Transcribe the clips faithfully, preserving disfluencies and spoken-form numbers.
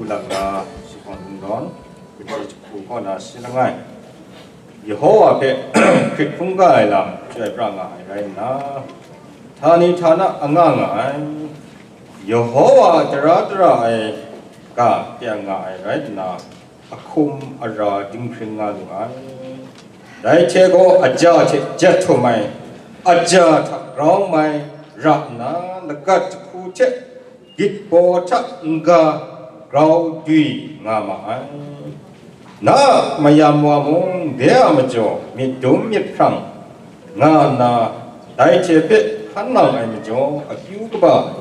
Hku langa shahkawng kungdawn, kaji jahku kaw na shi langai, Yehowa hpe hkrit hkungga ai lam chyoi pra nga ai rai nna, htani htana anga nga ai, Yehowa a tara tara ai ga teng nga ai rai nna, ahkum ara dinghpring nga lu ai. Dai hte gaw aja hte jet htum ai, aja hta grau mai ra nna, lagat jahku hte gitbaw hta n-ga grau dwi nga ma ai. Na a mayam wa mung de a majaw myit dum myit hprang nga nna, dai hte hpe hkan nang ai majaw akyu kaba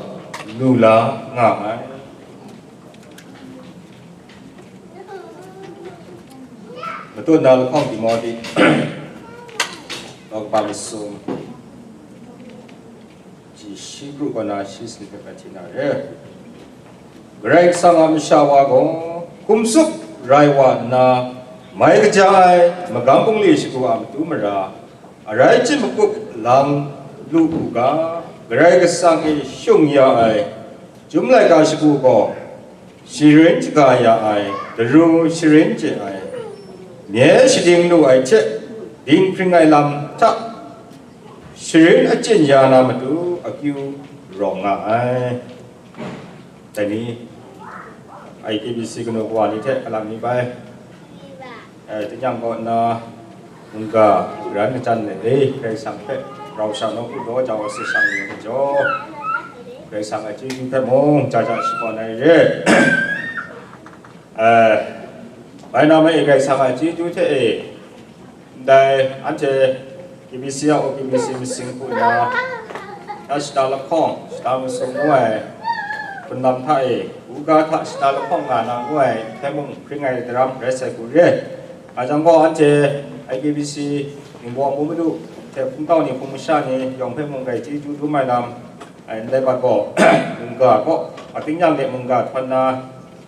lu la nga ai. Matut na lahkawng Timote, Nawkaba masum, ji shi kru kaw na shi sanit hpe hti na re. Karai Kasang a masha wa gaw hkum tsup rai wa nna, mai kaja ai magam bungli shagu a matu mara, arai chyit makup lang lu u ga, Karai Kasang e shung ya ai Chyum laika shagu gaw, sharin shaga ya ai, daru sharin chye ai, nye shading lu ai hte dinghpring ai lam hta sharin achyin ya na matu akyu rawng nga ai. Dai ni, I K B C kanu kawa ni hte alam ni bai, eh, tingnyang kaw nna, mungga, karan kachyan let e, Karai Kasang hpe rau sha nawku daw jau ai hte shang yu ai majaw, Karai Kasang a chyeju hpe mung, ja ja shakawn ai re. Eh, bai na ma e, Karai Kasang a chyeju hte e, ndai anhte K B C a O K B C masing hku na, na shata lahkawng, shata masum ngu ai hpun lam hta e, u ga hta shata lahkawng nga na ngu ai hpe mung hpring ai daram rai sai hku re. Nga jang gaw, anhte I K B C, Ningbaw Amu Madu, hte hpungtau ni, hpung masha ni yawng hpe mung grai chyeju dum ai lam, ai ndai bat gaw, mungga gaw, ating yang de mungga htawn na,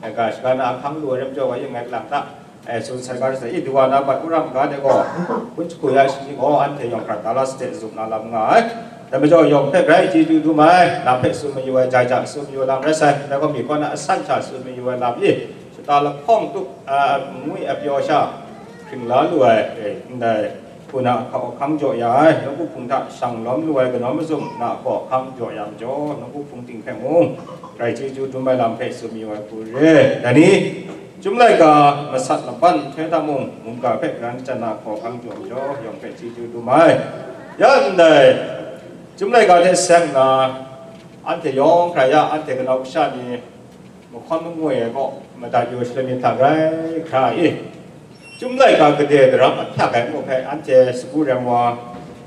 ai ga shaga na ahkang lu ai ram jaw ai yin ngai lang ta, ai tsun sai ga sai, i, duwa na bat u ram ga de gaw, kun jahku ya shi ni gaw, anhte yawng hkrat tara sade zup na lam nga ai. Dai majaw, yawng hpe grai chyeju dum ai, lam hpe tsun mayu ai, jai ja tsun mayu ai lam rai sai, dai gaw, mi kaw na asan sha tsun mayu ai lam i, shata lahkawng tup, a, ngwi a pyaw sha, hkring la lu ai, e, ndai, hku na hkaw hkang jaw ya ai, nawku hpung hta shang lawm lu ai kanawn mazum na hkaw hkang jaw ya majaw, nawku hpung ting hpe mung, grai chyeju dum ai lam hpe tsun mayu ai hku re. Dai ni, Chyum laika masat laban nhtoi hta mung, mungga hpe karan kachyan na hkaw hkang jaw majaw, yawng hpe chyeju dum ai. Ya ndai, Chyum laika hte seng nna, anhte yawng hkra ya, anhte kanau kasha ni, mahkawn mangwi ai gaw madat yu shaloi myit hta grai hkra i, Chyum laika gade daram ahpyak ai ngu hpe anhte sagu rem wa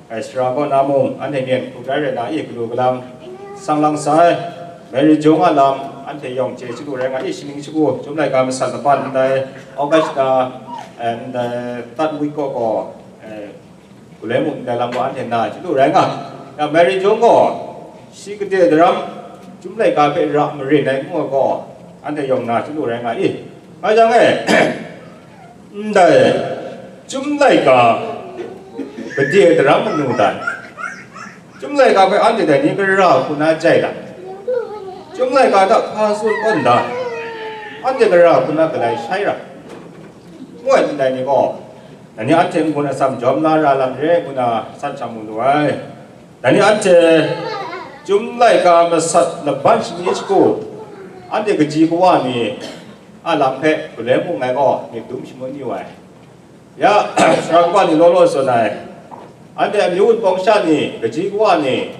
ai sara kaw na mung, anhte myen hku grai rai na i, galu galam sang lang sai, Mary Jung a lam anhte yawng chye chyalu rai nga i, shaning shagu Chyum laika masat laban ndai August shata, eh, ndai tat wik kaw gaw, eh, Galoi mung ndai lam gaw anhte na chyalu rai nga. Ya, Mary Jung gaw, shi gade daram Chyum laika hpe ra marin ai ngu ai gaw, anhte yawng na chyalu rai nga i? Nga jang e, ndai Chyum laika gade daram manu dan, Chyum laika hpe anhte dai ni gara hku na jai dan, Chyum laika hta hpa tsun tawn dan, anhte gara hku na galai shai ra, ngu ai ndai ni gaw, dai ni anhte n-gun atsam jawm la ra lam re, ngu na san shang mu lu ai. Dai ni anhte Chyum laika masat laban shani shagu, anhte kaji kawa ni a lam hpe galoi mung ai gaw myit dum shangun yu ai. Ya, sara kaba ni law law tsun ai, anhte amyu wunpawng sha ni, kaji kawa ni,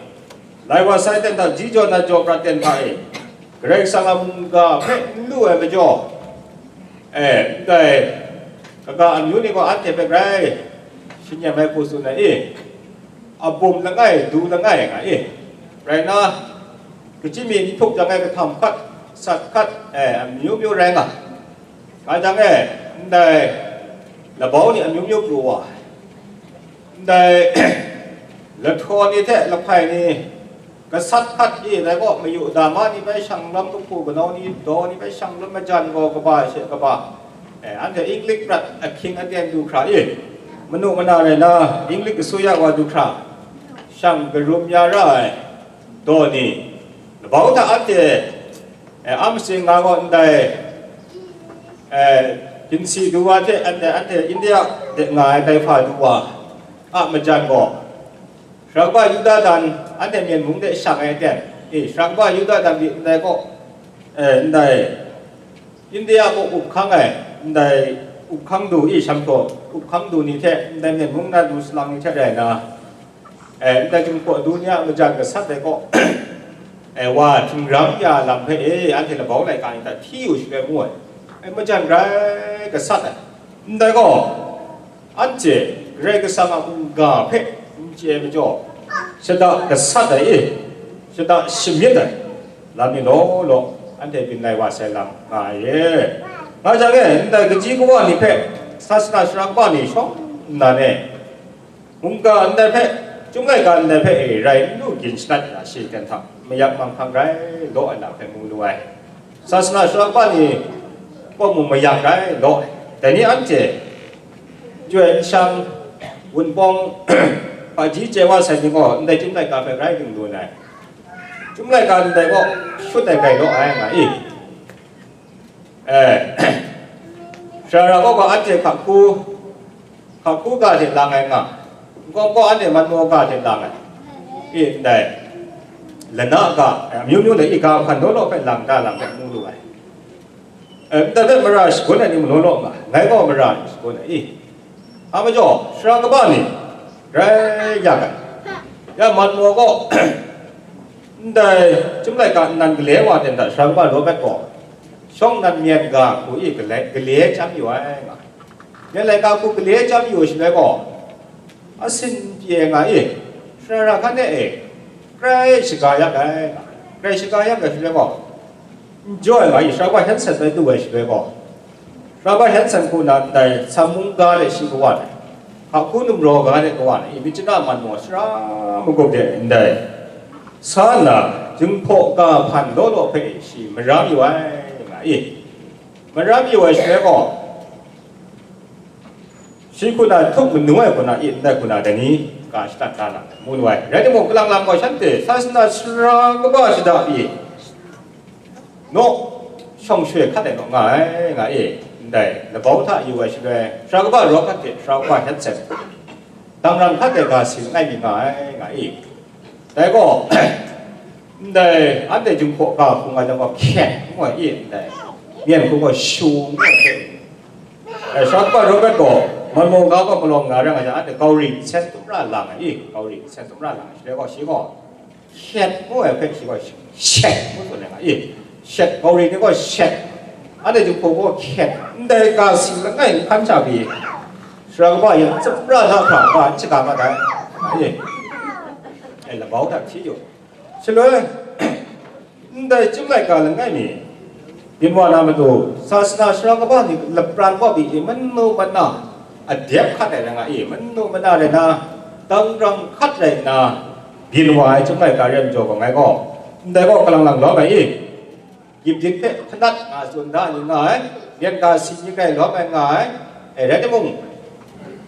lai wa sai ten hta, ji jaw na jaw prat ten hta e, Karai Kasang a mungga hpe n lu ai majaw, e, ndai kaga amyu ni gaw anhte hpe grai shangyam ai hku tsun ai i? A bum langai, du langai nga i? Rai nna, kachyi mi n htup jang ai kahtam hkat, sat hkat, e, amyu myu rai nga. Nga jang e, ndai labau ni amyu myu pru wa, ndai lahtaw ni hte lahpai ni, gasat hkat e, dai gaw mayu dama ni bai shang lawm, kahpu kanau ni daw ni bai shang lawm, majan gaw kaba she kaba, e, anhte Inglik prat ahkying aten du hkra e, manu mana rai na, Inglik asuya wa du hkra, shang karum ya ra ai daw ni, labau hta anhte, e, a matsing nga gaw ndai Eh, ginsi du wa hte anhte, anhte India de nga ai Kaifa du wa a majan gaw, Sara kaba Yuda dan anhte Myen mung de shang ai aten, e, Sara kaba Yuda dan de ndai gaw, eh, ndai India gaw up hkang ai, ndai up hkang du, e, shamhtaw up hkang du ni hte ndai Myen mung na du salang ni hte rai na, eh, ndai Jinghpaw du ni a majan gasat ai gaw, eh, wa htingram ya lam hpe, e, anhte labau laika ni hta hti yu shaloi mu ai, eh, majan grai gasat ai. Ndai gaw, anhte Karai Kasang a mungga hpe n chye ai majaw, shada gasat ai e, shada shamyit ai lam ni law law, anhte byin lai wa sai lam nga ai e. Nga jang e, ndai kaji kawa ni hpe, sasana sara kaba ni shawng nnan e, mungga ndai hpe, Chyum laika ndai hpe e rai n lu gin shanat ai shi ten hta, mayak manghkang rai law ai lam hpe mu lu ai. Sasana sara kaba ni kaw mung mayak rai law ai. Dai ni anhte, Chyoi nshang, wunpawng, hpaji chye wa sai ni gaw, ndai Chyum laika hpe rai dingdun ai. Chyum laika ndai gaw, shut ai grai law ai nga i. Eh, Sara gaw gaw anhte hkak hku, hkak hku ga hte lang ai nga, nkawm gaw anhte manmaw ga hte lang ai. I ndai, lana ga, eh, amyu myu de i ga hpan law law hpe lang da lang hpe mu lu ai. Eh, ndai hpe mara shagun ai ni malaw law nga, ngai gaw mara ni shagun ai i. A majaw, sara kaba ni, rai ya ai. Ya manmaw gaw, ndai Chyum laika nnan gale wa ten hta sara kaba Robert gaw, shawng nnan myen ga hku i gale, gale chyam yu ai nga. Myen laika hku gale chyam yu shaloi gaw, asin pyi ai nga i, sara hkan e, grai shaga yak ai nga, grai shaga yak ai shaloi gaw, n jaw ai nga i, sara kaba Hanson bai du ai shaloi gaw, sara kaba Hanson hku na ndai Sam mungga de shi kawa ai, hkak hku numraw ga de kawa ai, i myit chana man maw sara magup de ndai sa nna, Jinghpaw ga hpan law law hpe shi maram yu ai nga i, maram yu ai shaloi gaw, shi hku na htup manu ai hku na i ndai hku na dai ni ga shadat da na mu lu ai. Rai timung, kalang lang gaw shanhte sasana sara kaba shada pyi, naw, shawng shoi hkat ai naw nga ai, nga i, ndai labau hta yu ai shaloi, sara kaba Robert hte sara kaba Hanson, dangran hkat ai ga si langai mi nga ai, nga i. Dai gaw, ndai anhte Jinghpaw ga hpung ai lam gaw hkyet ngu ai i, ndai myen hku gaw shu ngu ai hte, eh, sara kaba Robert gaw, manmaw ga gaw malawng nga ra nga jang, anhte gauri nsen tumra lang ai i, gauri nsen tumra lang ai, shaloi gaw shi gaw, hkyet ngu ai hpe shi gaw, shet ngu tsun ai nga i, shet, gauri ni gaw shet, anhte Jinghpaw gaw hkyet, ndai ga si langai n hkan sha pyi, sara kaba yan tsapra hta hkra ga n shaga mat ai, nga i, e, labau hta hti yu. Shaloi, ndai Chyum laika langai mi, byin wa na matu, sasana sara kaba ni lapran wa pyi i, manu mana, adep hkat ai rai nga i, manu mana rai na, dangrang hkat rai nna, byin wa ai Chyum laika re ai majaw gaw, ngai gaw, ndai gaw kalang lang lawm ai i, Gipdit hpe hpanat nga tsun da ni nga ai, myen ga si ni grai lawm ai nga ai, e, rai timung,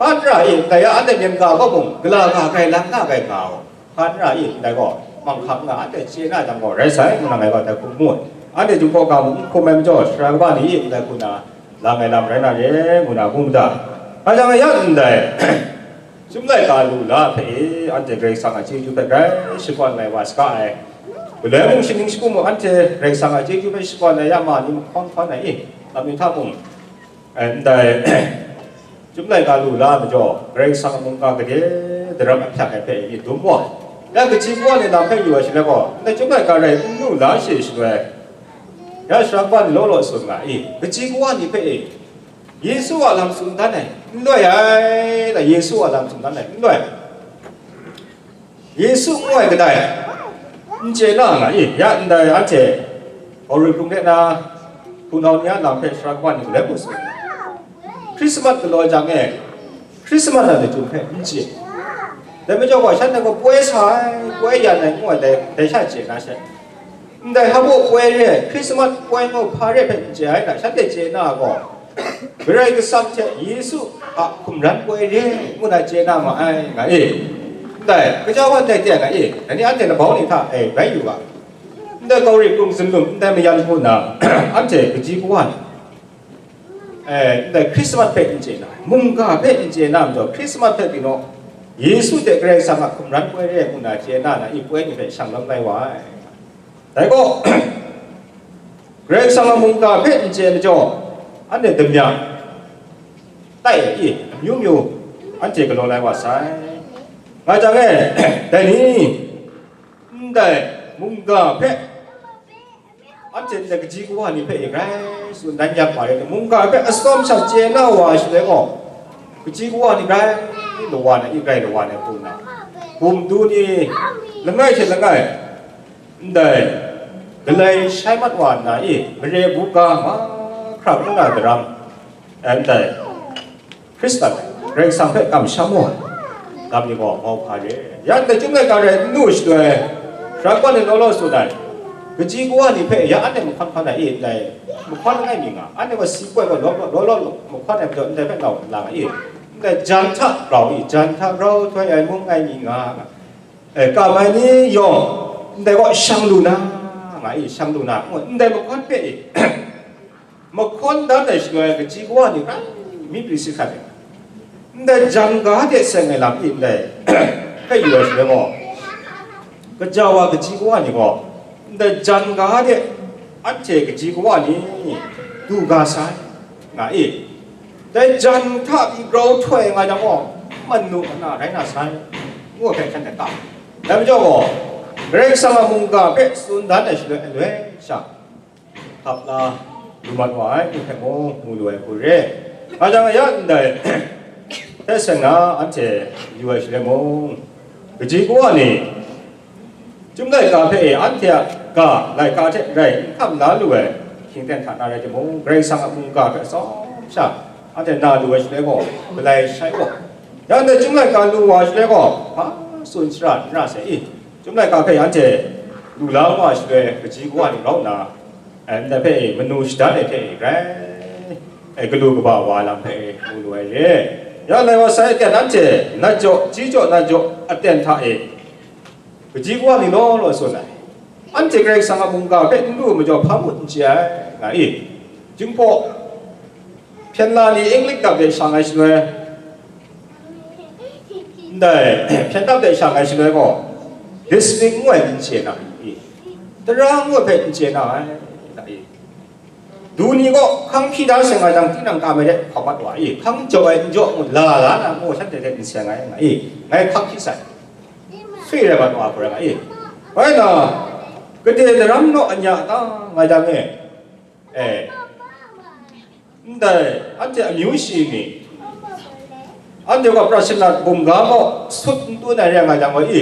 hpa n ra i, ndai a anhte myen ga gaw mung, gala ga grai lang nga grai nga u, hpa n ra i, ndai gaw, manghkang nga anhte chye na jang gaw, rai sai, ngu na ngai gaw dai hku mu ai. Anhte Jinghpaw ga mung n hkum ai majaw, sara kaba ni i, ndai hku na, lang ai lam rai na re, ngu na hkum da. Nga jang, ya ndai, Chyum laika lu la hpe e, anhte Karai Kasang a chyeju hpe grai shakawn ai wa saga ai. Galoi mung, shaning shagu mung, anhte Karai Kasang a chyeju hpe shakawn ai ya ma ni mahkawn hkawn ai e, lam ni hta mung, eh, ndai, Chyum laika lu la ai majaw, Karai Kasang a mungga gade daram ahpyak ai hpe myit dum wa. Ya kaji kawa ni lam hpe yu ai shaloi gaw, ndai Chyum laika rai n lu la she shaloi, ya sara kaba ni law law tsun nga i, kaji kawa ni hpe e, Yesu a lam tsun dan ai, n loi ai, da Yesu a lam tsun dan ai, n loi. Yesu ngu ai kadai, n chye na nga i, ya ndai anhte, Gauri hkrung de na, hpunau ni a lam hpe sara kaba ni galoi hku tsun. Hkrismat galaw jang e, Hkrismat a lachyum hpe n chye. Dai majaw gaw, shanhte gaw poi sa ai, poi yan ai ngu ai dai, dai sha chye na she. Ndai hpa baw poi re ai, Hkrismat poi ngu hpa re hpe n chye ai hta, shanhte chye na gaw, Karai Kasang hte Yesu a hkum ran poi re ngu na chye na ma ai, nga e. Ndai, kaja wa ndai de nga e, dai ni anhte labau ni hta, e, bai yu ga. Ndai Gauri hkrung zunlum, ndai mayan hku na, anhte kaji kawa ni, eh, ndai Hkrismat hpe n chye na, mungga hpe n chye na majaw, Hkrismat hpe pyi naw, Yesu hte Karai Kasang a hkum ran poi re ai ngu na chye na na, i poi ni hpe shang lawm lai wa ai. Dai gaw, Karai Kasang a mungga hpe n chye majaw, anhte damya tai ai i, amyu myu anhte galaw lai wa sai. Nga jang e, dai ni, ndai mungga hpe, anhte ndai kaji kawa ni hpe e grai tsun dan yak ma re, mungga hpe atsawm sha chye na wa shaloi gaw, kaji kawa ni grai lawa na, i grai lawa na hku nna, bum du ni langai hte langai, ndai galai shai mat wa nna i, mare buga mahkra ngu na daram, ndai Hkristan, Karai Kasang hpe kamsham wa ai lam ni gaw mau hpa re. Ya ndai Chyum laika rai n lu shaloi, Shara kaw ni law law tsun ai, kaji kawa ni hpe ya anhte mahkawn hkawn ai e ndai, mahkawn langai mi nga, anhte gaw si poi gaw law law law law mahkawn ai majaw, ndai hpe nau n lang ai e, ndai jan hta grau i, jan hta grau htoi ai mung ngai mi nga, nga, e, kam ai ni yawng, ndai gaw shang lu na, nga i, shang lu na, ngu, ndai mahkawn hpe e, mahkawn dan ai shaloi, kaji kawa ni rai mi pri si hkrat ai. Ndai jan ga de seng ai lam i ndai hpe yu ai shaloi gaw, gaja wa kaji kawa ni gaw, ndai jan ga de anhte kaji kawa ni du ga sai, nga i, dai jan hta pyi grau htoi nga jang gaw, man nu ana rai na sai, ngu hpe hkyen hkyen ta. Dai majaw gaw, Karai Kasang a mungga hpe tsun dan ai shaloi aloi sha, hkap la lu mat wa ai ni hpe mung mu lu ai hku re. Nga jang ya ndai hte seng na anhte yu ai shaloi mung, kaji kawa ni Chyum laika hpe e anhte a ga laika hte rai n hkam la lu ai hkying ten hta na rai timung, Karai Kasang a mungga hpe tsawm sha anhte na lu ai shaloi gaw, galai shai gaw, ya ndai Chyum laika lu wa shaloi gaw, hpa tsun shara n ra sai i? Chyum laika hpe anhte lu la wa shaloi, kaji kawa ni rau nna, eh, ndai hpe e manu shadan ai hte e grai, eh, galu kaba wa lam hpe e mu lu ai re. Ya lai wa sai, aten anhte nat jaw, ji jaw, nat jaw aten hta e, kaji kawa ni law law tsun ai. Anhte Karai Kasang a mungga hpe n lu majaw hpa mung n chye ai, nga i. Jinghpaw hpyen la ni English dap de shang ai shaloi, ndai hpyen dap de shang ai shaloi gaw, district ngu ai n chye na i, tara ngu ai hpe n chye na ai, nga i. Du ni gaw hkang hpyi da seng ai jang, tinang kam ai de hkau mat wa i, hkang jaw ai n jaw ngu la la na ngu shanhte hte n seng ai, nga i, ngai hkak hpyi sai. Swi rai mat wa hku rai nga i. Bai na, gade daram naw anya ta, nga jang e, e, ndai anhte amyu shi ni, anhte gaw prashna bum ga gaw sut n tun ai rai nga jang gaw i,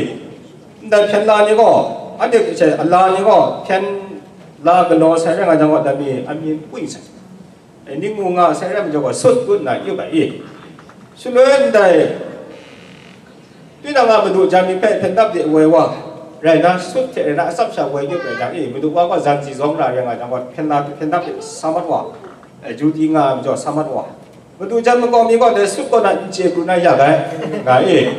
ndai hpyen la ni gaw, anhte hte ala ni gaw hpyen la galaw sai rai nga jang gaw, dai mi amying pwi sai, e, ning mu nga sai rai majaw gaw, sut kun na yup ai i. Shaloi ndai, tinang a madu jan ni hpe hpyen dap de woi wa rai na, sut hte rai na, atsap sha woi yup rai jang i, madu wa gaw zanzi zawng ra rai nga jang gaw, hpyen la hpyen dap de sa mat wa, e, ju di nga ai majaw sa mat wa. Madu jan makau mi gaw dai sut kaw na n chye pru na ya ai, nga i.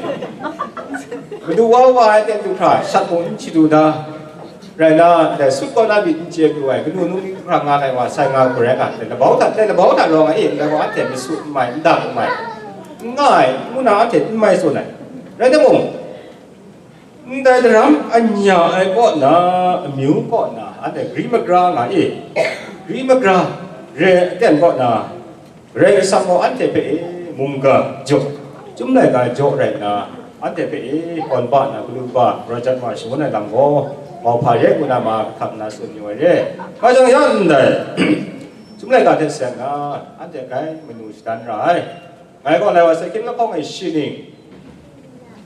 Madu wa wa ai ten du hkra shat mung n chye du da, rai na, dai sut kaw na myit n chye pru ai, kanu num ni du hkra nga ai wa sai nga hku rai nga, dai labau hta, dai labau hta rawng ai e, ndai gaw anhte masu n mai, n dang n mai, n nga ai, ngu na anhte n mai tsun ai. Rai timung, ndai daram anya ai kaw na, amyu kaw na, anhte gari magra nga e, gari magra re aten kaw na, Karai Kasang gaw anhte hpe e mungga jaw, Chyum laika jaw rai nna, anhte hpe e kawn ba na, galu ba, rajat ma shangun ai lam gaw, mau hpa re ngu na ma kahkap nna tsun yu ai re. Nga jang ya ndai, Chyum laika hte seng na, anhte grai manu shadan ra ai. Ngai gaw lai wa sai hkying lahkawng e shining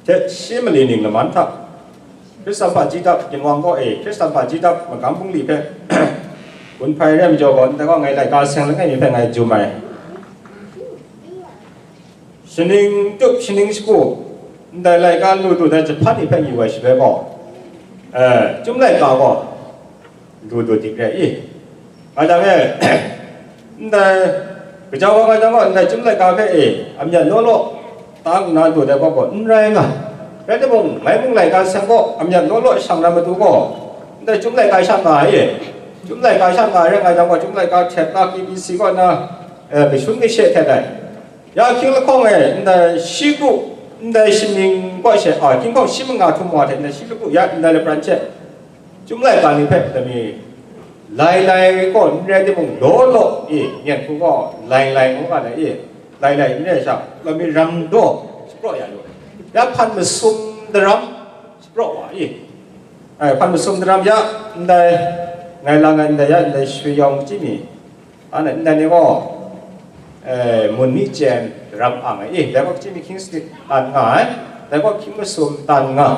hte shi mali ning laman hta, Hkristan hpa ji dap, ginwang kaw e Hkristan hpa ji dap magam bungli hpe gun hpai re ai majaw gaw, ndai gaw ngai laika seng langai mi hpe ngai jum ai. Shaning tup, shaning shagu, ndai laika lu du ai jahpan ni hpe yu ai shaloi gaw, eh, Chyum laika gaw lu du dik re i. Nga jang e, ndai, gaja wa nga jang gaw, ndai Chyum laika hpe e, amyat law law, ta nna du ai gaw gaw, n rai nga. Rai timung, ngai mung laika seng gaw, amyat law law shang na matu gaw, ndai Chyum laika sha nga ai e. Chyum laika sha nga ai rai nga jang gaw, Chyum laika htet na K B C kaw na, eh, kashun kashe hte dai. Ya hkying lahkawng e, ndai shi kru, ndai shamying kaw she, a, hkying hkawng shi manga htum wa hte, ndai shi kru ya, ndai lapran hte, Chyum laika ni hpe lami lai lai gaw n rai timung, law law e, myen hku gaw lai lai ngu nga na e, lai lai n rai sha, lami ram daw shapraw ya lu. Ya hpan masum daram shapraw wa e, ai, hpan masum daram ya, ndai, ngai lang ai ndai ya, ndai shwi yawng chyi mi, Anhte ndai ni gaw, eh, mun ni chyen daram ang ai, eh, dai gaw hkying mi hkying sanit tan nga ai, dai gaw hkying masum tan nga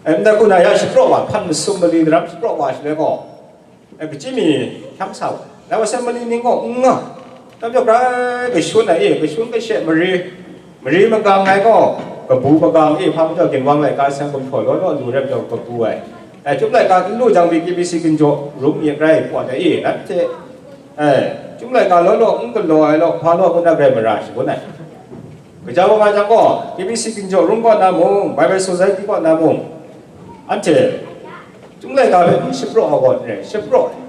ai, ndai hku na ya shapraw wa, hpan masum mali daram shapraw wa shaloi gaw, eh, hkying mi hkyang sa wa, dai gaw sai mali ning gaw n nga, dai majaw grai kashun ai, eh, kashun kashe mari, mari magang ai gaw, kabu magang, eh, hpa majaw ginwang laika sai gumhpraw law law lu rai majaw kabu ai, eh, Chyum laika n lu jang pyi, K B C ginjaw rum myit rai pawt ai, eh, nanhte, Eh, Chyum laika law law n galaw ai law, hpa law ngu na grai mara shangun ai. Gaja wa nga jang gaw, K B C ginjaw rum kaw na mung, Bible Society kaw na mung, anhte Chyum laika hpe n shapraw ai gaw n rai, shapraw ai.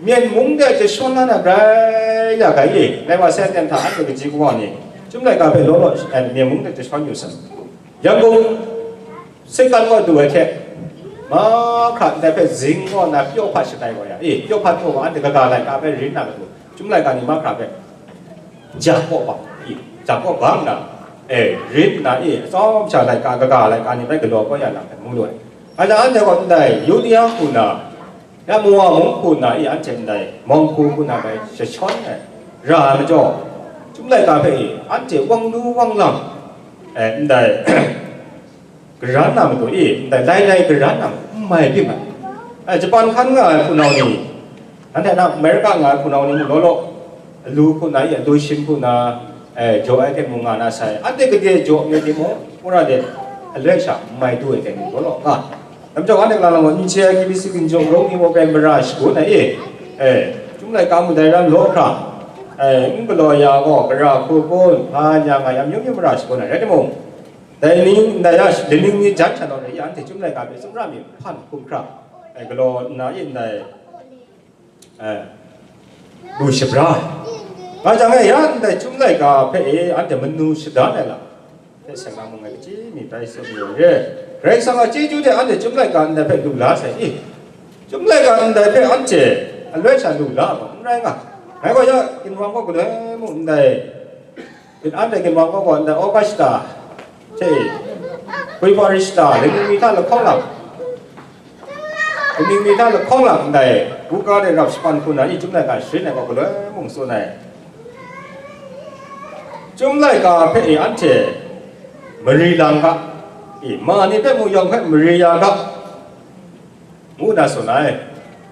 Myen mung de jashawn na na grai ya ga i, lai wa sai ten hta anhte kaji kawa ni, Chyum laika hpe law law, eh, myen mung de jashawn yu sai. Yangon, Satan gaw du ai hte, mahkra ndai hpe zing kaw na pyaw hpat shatai wa ya, e, pyaw hpat pyaw wa, anhte kaga laika hpe rin na matu, Chyum laika ni mahkra hpe, ja kaw bang, e, ja kaw bang na, e, rin nna, e, atsawm sha laika, kaga laika ni bai galaw kau ya na hpe mu lu ai. Anhte, anhte gaw ndai Yudia hku na, ya Mowa mung hku na, e, anhte ndai mawng hku hku na bai jashawn ai, ra ai majaw, Chyum laika hpe, e, anhte wang lu wang lang, e, ndai, Karan na matu i, ndai lai lai karan na matu, n mai byin ai. Ai, Japan hkan nga ai hpunau ni, anhte na America nga ai hpunau ni mung law law, alu hku na i, alu shin hku na, eh, jaw ai hte mung nga na sai, anhte gade jaw myit timung, wora de, aloi sha n mai du ai hte mung law law nga. Dam jau anhte lang lang gaw, n chye ai K B C ginjaw rawng ni gaw grai mara shagun ai i, eh, Chyum laika mung dai ran law hkra, eh, n galaw ya gaw, gara hku kun, hpa nya nga ya, amyu myu mara shagun ai rai timung, Dai ni, ndai ya, laining ni jan sha naw re, ya anhte Chyum laika hpe tsawmra myit hpan hkum hkra, ai, galaw nna e ndai, eh, lu shabra ai. Nga jang e, ya ndai Chyum laika hpe e anhte manu shadan ai lam hpe seng na mung ai kaji mi bai tsun mayu re. Karai Kasang a chyeju hte anhte Chyum laika ndai hpe lu la sai i, Chyum laika ndai hpe anhte aloi sha lu la ai gaw n rai nga. Ngai gaw ya ginwang gaw galoi mung ndai Kin anhte ginwang gaw gaw ndai August da, hte, February da, laining mi hta lahkawng lang, laining mi hta lahkawng lang ndai, buga de rap shapan hku na i Chyum laika sharin ai gaw galoi mung tsun ai. Chyum laika hpe e anhte mari lang ga, i ma ni hpe mung yawng hpe mari ya ga, ngu na tsun ai.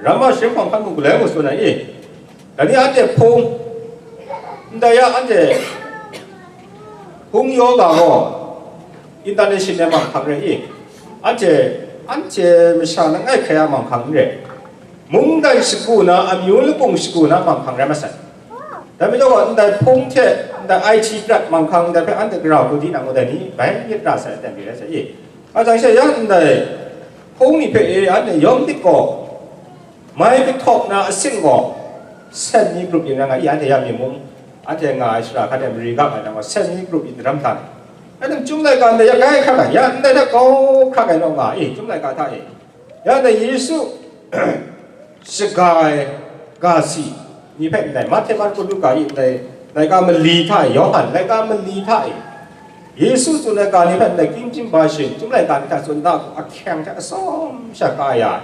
Ramma sharin hpang hkan mung galoi mung tsun ai i, dai ni anhte hpung, ndai ya anhte hpung yaw ga gaw, international manghkang rai i, anhte, anhte masha langai hkrai a manghkang n rai, mungdan shagu na, amyu lakung shagu na manghkang rai masai. Dai majaw gaw, ndai hpung hte, ndai I T prat manghkang, ndai hpe anhte gara hku di na ngu dai ni, bai myit ra sai, dan mi rai sai i. Nga jang she ya ndai hpung ni hpe e anhte yawng dik gaw, mai kahtawk na asing gaw, sen ni grup yin rai nga i, anhte ya mi mung, anhte nga ai shara hkan e mari ga ai nang gaw, sen ni grup yin daram hta ni. Anhte Chyum laika ndai ya grai hkrak ai, ya ndai hta kau hkrak ai naw nga i, Chyum laika hta e. Ya ndai Yesu shaga ai ga si ni hpe ndai, Mahte, Marku, Luka i ndai, laika mali hta e, Yawhan, laika mali hta e, Yesu tsun ai ga ni hpe ndai, King James Version, Chyum laika ni hta tsun da, ahkyeng hte atsawm sha ka ya ai.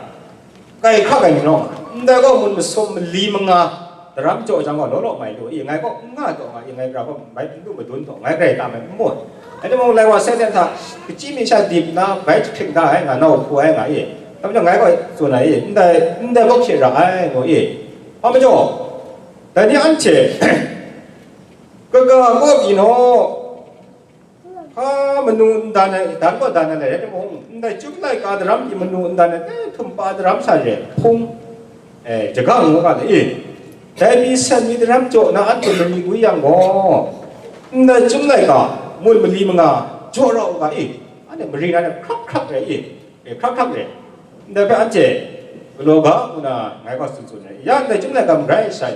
Kai hkrak ai ni nawng, ndai gaw mun masum mali manga daram jaw jang gaw, law law mai lu i, ngai gaw n nga taw nga i, ngai gara gaw bai n lu madun taw, ngai grai tam ai n mu ai. Rai timung, lai wa sai ten hta, kachyi mi sha dip nna bai jahkring da ai, nga nau hpu ai nga i, dai majaw ngai gaw tsun ai i, ndai, ndai gaw hkye ra ai, ngu i. Hpa majaw, dai ni anhte kaga kaw pyi naw, hpa manu n dan ai, dan gaw dan ai rai timung, ndai Chyum laika daram pyi manu n dan ai, eh, htum pa daram sha re, hpung, eh, jagang ngu ga le i, dai pyi san mi daram jaw na anhte mari gwi yang gaw, ndai Chyum laika, mun mali manga, jaw ra u ga i, anhte mari na hkrak hkrak rai i, e, hkrak hkrak re. Ndai hpe anhte galaw ga ngu na ngai gaw tsun tsun ai. Ya ndai Chyum laika magrai sai,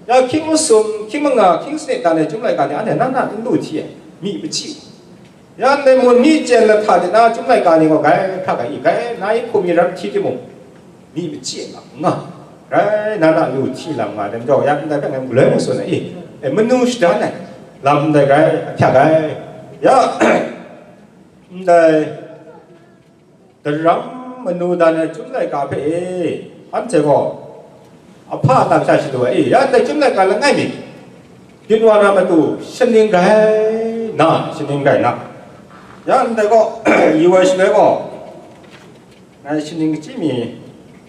Ya hkying masum, hkying manga, hkying sanit dan ai Chyum laika ni anhte na na n lu hti ai, myi pachyi. Ya ndai mun ni chyen lahta de na Chyum laika ni gaw grai hkrak ai i, grai na yi hkum yi rap hti timung, myi pachyi ai nga, grai na na lu hti lam nga ai, dai majaw, ya ndai hpe ngai galoi mung tsun ai i, e, manu shadan ai lam ndai grai ahpyak ai. Ya, ndai daram manu dan ai Chyum laika hpe e, anhte gaw ahpa lam sha shalu ai e, ya ndai Chyum laika langai mi, byin wa na matu shaning grai na, shaning grai na. Ya ndai gaw, yu ai shaloi gaw, ngai shaning kachyi mi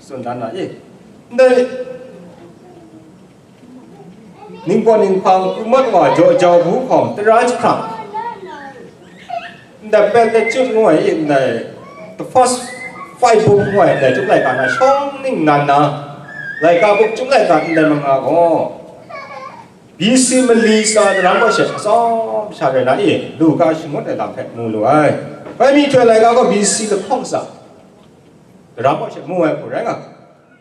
tsun dan na e, ndai ningpawt ninghpang pru mat wa jaw jau bu hkawm tara jahprang, ndai Pentecost ngu ai, ndai the first five book ngu ai, ndai Chyum laika na shawng ningnan na, laika buk Chyum laika ndai manga gaw, B C mali tsa daram kaw she atsawm sha rai na e, Luka shangut ai lam hpe mu lu ai. Bai myihtoi laika gaw B C lahkawng tsa daram kaw she mu ai hku rai nga.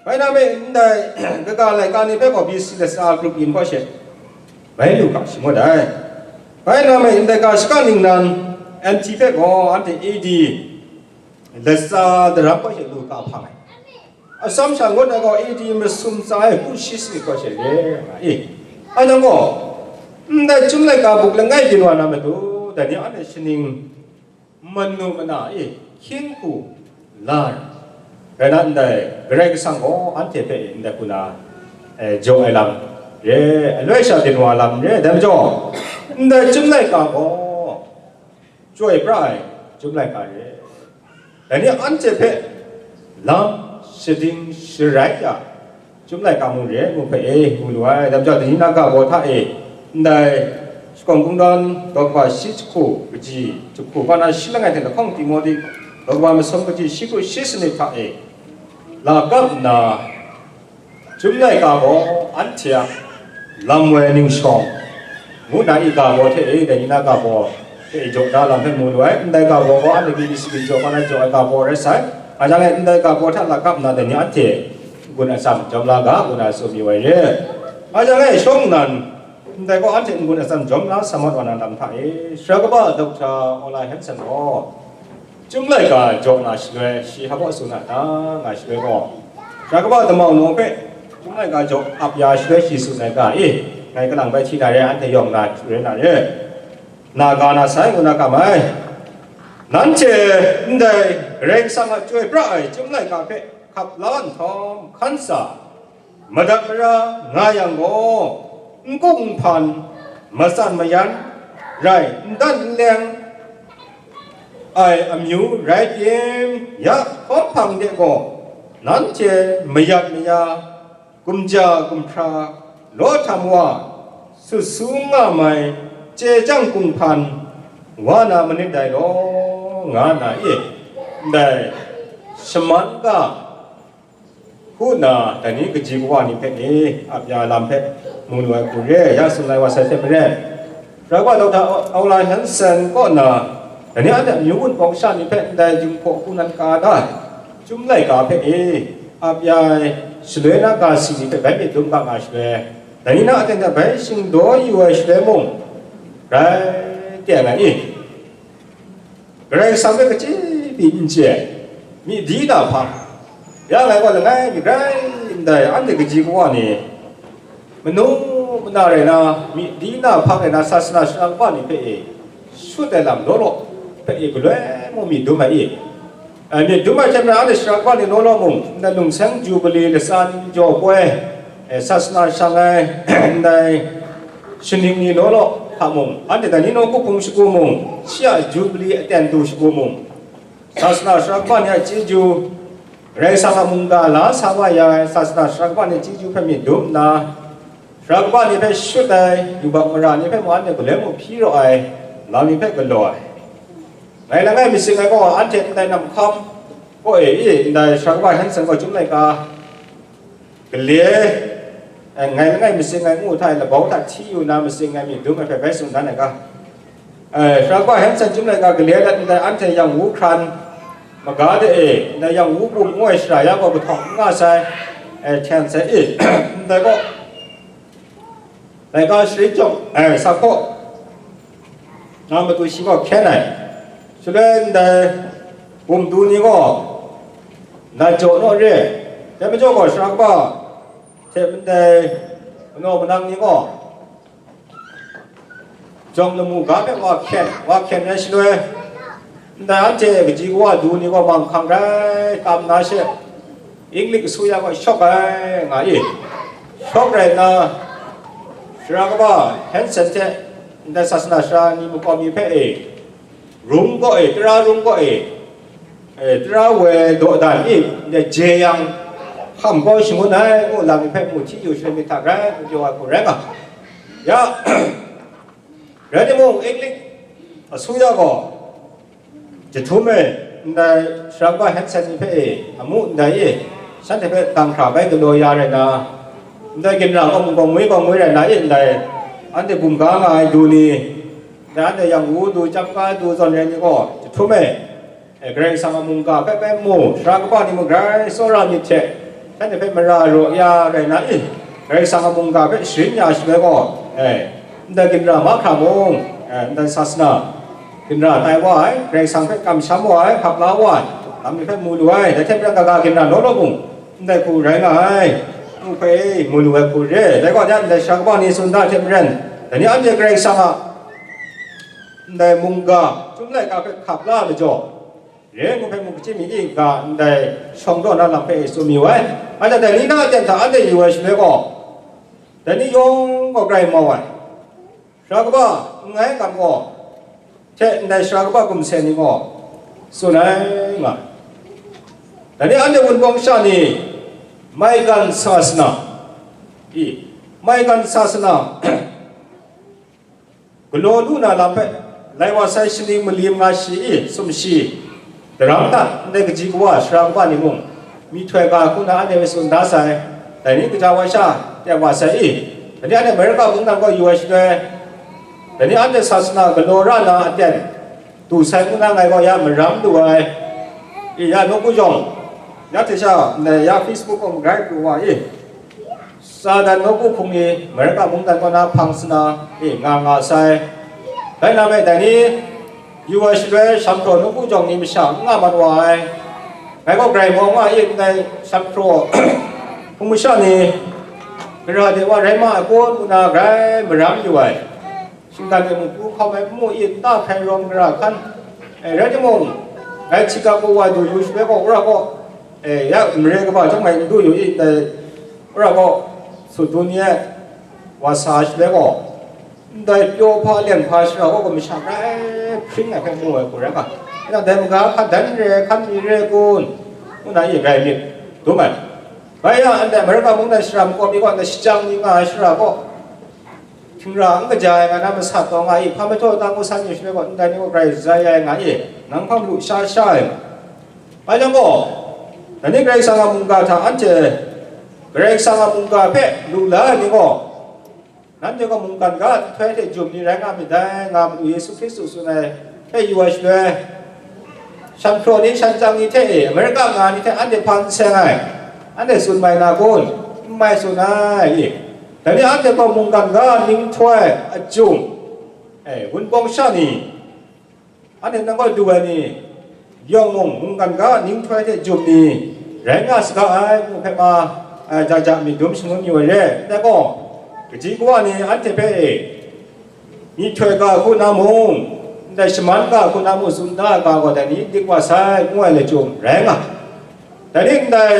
Bai na me ndai kaga laika ni hpe gaw B C latsa grup yin kaw she bai lu ga shangut ai. Bai na me ndai ga shaka ningnan N T hpe gaw anhte A D latsa daram kaw she lu ga hpang ai. Atsawm sha ngut ai gaw A D masum tsa ai hku shi sanit kaw she re nga i. Anhte gaw ndai Chyum laika buk langai byin wa na matu, dai ni anhte shaning manu mana e hkying hku la ai, rai na ndai, Karai Kasang gaw anhte hpe ndai hku na, e, jaw ai lam re, aloi sha byin wa lam re, dai majaw, ndai Chyum laika gaw chyoi pra ai Chyum laika re. Dai ni anhte hpe lam shading sharai ya, Chyum laika mung re ai mu hpe e mu lu ai. Dai majaw, dai ni na ga baw hta e, ndai Shakawn Kungdawn daw kaba shi jahku kaji jahku kaw na shi langai hte lahkawng Timote daw kaba masum kaji shi hku shi sanit hta e, lakap nna, Chyum laika gaw anhte a lam woi ningshawng, ngu na i ga baw hte e, dai ni na ga baw hte e jaw da lam hpe mu lu ai. Ndai ga baw gaw anhte B B C jaw, hpa na jaw ai ga baw rai sai. A jang e ndai ga baw hta lakap nna dai ni anhte n-gun atsam jawm la ga, ngu na tsun mayu ai re. A jang e shawng nnan, ndai gaw anhte n-gun atsam jawm la sa mat wa na lam hta e, sara kaba Dokta Ola Hanson gaw, Chyum laika jaw na shaloi, shi hpa baw tsun a ta, nga shaloi gaw, sara kaba damau nawng hpe Chyum laika jaw ap ya shaloi shi tsun ai ga e, ngai kalang bai hti na re, anhte yawng na htu rai na re, na ga na sai, ngu na kam ai. Nanhte ndai Karai Kasang a chyoi pra ai Chyum laika hpe hkap la nhtawm, hkan sa, madat mara nga yang gaw, n kung n hpan, matsan mayan rai, n dan n leng ai amyu rai tim, ya hkawm hpang de gaw, nanhte mayat maya, gumja gumhpra, law htam wa, sut su nga mai, chye chyang kung hpan, wa na manit dai law, nga na e, ndai shaman ga, hu nna, dai ni kaji kawa ni hpe ni ap ya lam hpe mu lu ai hku re, ya tsun lai wa sai hte maren, Sara kaba Dokta Aung La Hanson kaw na, dai ni anhte amyu wunpawng sha ni hpe ndai Jinghpaw hku nan ka da ai, Chyum laika hpe e ap ya ai shaloi na ga si ni hpe bai myit dum ga nga shaloi, dai ni na aten hte bai shingdaw yu ai shaloi mung, rai teng ai i? Karai Kasang hpe kachyi pyi n chye ai, myi di na hpang, ya ngai gaw langai mi grai ndai, anhte kaji kawa ni, manu mana rai na, myi di na hpang rai na, sasana sara kaba ni hpe e shut ai lam law law hpe e galoi mung myi dum ai i? Ai, myi dum ai hte maren anhte sara kaba ni law law mung, ndai lungseng jubili latsa ni jaw poi, e, sasana shang ai, ndai shaning ni law law hta mung, anhte dai ni nawku hpung shagu mung, shi a jubili aten du shagu mung, sasana sara kaba ni a chyeju, Karai Kasang a mungga la sa wa ya ai sasana sara kaba ni a chyeju hpe myit dum nna, sara kaba ni hpe shut ai yubak mara ni hpe mung anhte galoi mung hpyi raw ai lam ni hpe galaw ai. Ngai langai mi sing ai gaw, anhte ndai namhkam kaw e i, ndai sara kaba Hanson gaw Chyum laika gale, eh, ngai langai masing ai ngu hta e labau hta hti yu na masing ai myit dum ai hpe bai tsun dan ai ga. Eh, sara kaba Hanson Chyum laika gale dat ndai anhte yang wu hkran maga de e, ndai yang wu bum ngu ai shara ya gaw kahtawng n nga sai, eh, hten sai i, ndai gaw, Laika sharin chyawm ai sa hkaw na matu shi gaw hkyen ai. Shaloi ndai bum du ni gaw, nat jaw naw re, dai majaw gaw, sara kaba hte ndai manaw manang ni gaw, jawng lamu ga hpe wa hkyen, wa hkyen ai shaloi, ndai anhte kaji kawa du ni gaw manghkang rai tam na she, Inglik asuya gaw shawk ai nga i. Shawk rai nna, sara kaba Hensen hte ndai sasana sara ni makau mi hpe e, rum gaw e, tara rum gaw e, e, tara woi dawdan i, ndai je yang, hkam gaw shangun ai, ngu lam mi hpe mu hti yu shaloi myit hta grai mu pyaw ai hku rai nga. Ya, rai timung, Inglik asuya gaw jahtum e, ndai sara kaba Hensen ni hpe e, amu ndai e, shanhte hpe dang hkra bai galaw ya rai na, ndai ginra gaw mung gaw ngwi gaw ngwi rai na e, ndai anhte bum ga nga ai du ni, ndai anhte yang wu du, chyam ga du zawn rai ni gaw, jahtum e, e, Karai Kasang a mungga hpe bai mu, sara kaba ni mung grai tsawra myit hte, shanhte hpe mara raw ya rai na i, Karai Kasang a mungga hpe sharin ya shaloi gaw, e, ndai ginra mahkra mung, e, ndai sasana ginra tai wa ai, Karai Kasang hpe kamsham wa ai, hkap la wa ai, lam mi hpe mu lu ai, dai hte maren kaga ginra law law mung, ndai hku rai nga ai, ngu hpe mu lu ai hku re. Dai gaw, ya ndai sara kaba ni tsun da hte maren, dai ni anhte Karai Kasang a ndai mungga, chyum laika hpe hkap la ai majaw, re ngu hpe mu hkachyi mi i ga, ndai shawng daw na lam hpe e tsun mayu ai. Anhte dai ni na aten hta anhte yu ai shaloi gaw, dai ni yawng gaw grai mau ai. Sara kaba n ngai ngam gaw, hte ndai sara kaba gumseng ni gaw tsun ai nga. Dai ni anhte Wunpawng sha ni maigan sasana, i, maigan sasana, galaw lu na lam hpe, lai wa sai shaning malim nga shi i, sumshi, daram hta ndai kaji kawa sara kaba ni mung, myihtoi ga hku na anhte hpe tsun da sai, dai ni kaja wa sha teng wa sai i, dai ni anhte Amerika mungdan kaw yu ai shaloi, dai ni anhte sasana galaw ra na aten du sai ngu na ngai gaw ya maram lu ai, i, ya nawku jawng, ya hte sha ndai ya Facebook kaw magrai pru wa i, Satan nawku hpung ni Amerika mungdan kaw na hpang sana e nga nga sai. Dai na me, dai ni yu ai shaloi, shamhpraw nawku jawng ni masha n nga mat wa ai. Ngai gaw grai mau nga i, ndai shamhpraw hpung masha ni gara de wa rai ma ai kun, ngu na grai maram yu ai. Shinggan e mung pru hkawm ai nmu i nta hkrai rawng gara hkan, e, rai timung, ngai Chicago wa du yu shaloi gaw, wora gaw, e, ya mare kaba chyawm ngai n du yu i, ndai wora gaw, sut du ni ai wa sa shaloi gaw, ndai pyaw hpa len hpa shara gaw, masha grai hpring ai hpe mu ai hku rai nga. Nang dai maga hkan dan re, hkan mi re kun, ngu na i rai myit dum ai. Bai yang, ndai Amerika mungdan shara makawp mi gaw, ndai shajang ni nga ai shara gaw, htingra n kaja ai nga na masat taw nga i, hpa mahtaw ta ngu san yu shaloi gaw, ndai ni gaw grai zai ai nga i, nang hpang lu sha sha ai. Bai jang gaw, dai ni Karai Kasang a mungga hta anhte Karai Kasang a mungga hpe lu la ai ni gaw, nanhte gaw mungkan ga nhtoi hte jum ni rai nga myit dai, nga Madu Yesu Hkristu tsun ai hpe yu ai shaloi, shanhpraw ni, shantsang ni hte e, Amerika nga ni hte anhte hpa n seng ai, anhte tsun mai na kun? N mai tsun ai i? Dai ni anhte gaw mungkan ga ninghtoi a jum, e, Wunpawng sha ni, anhte nang gaw du ai ni yawng mung, mungkan ga ninghtoi hte jum ni rai nga saga ai, ngu hpe ma, e, ja ja myit dum shangun yu ai re. Ndai gaw, kaji kawa ni anhte hpe e, myihtoi ga hku na mung, ndai shaman ga hku na mung tsun da ai ga gaw, dai ni dik wa sai, ngu ai lachyum rai nga. Dai ni ndai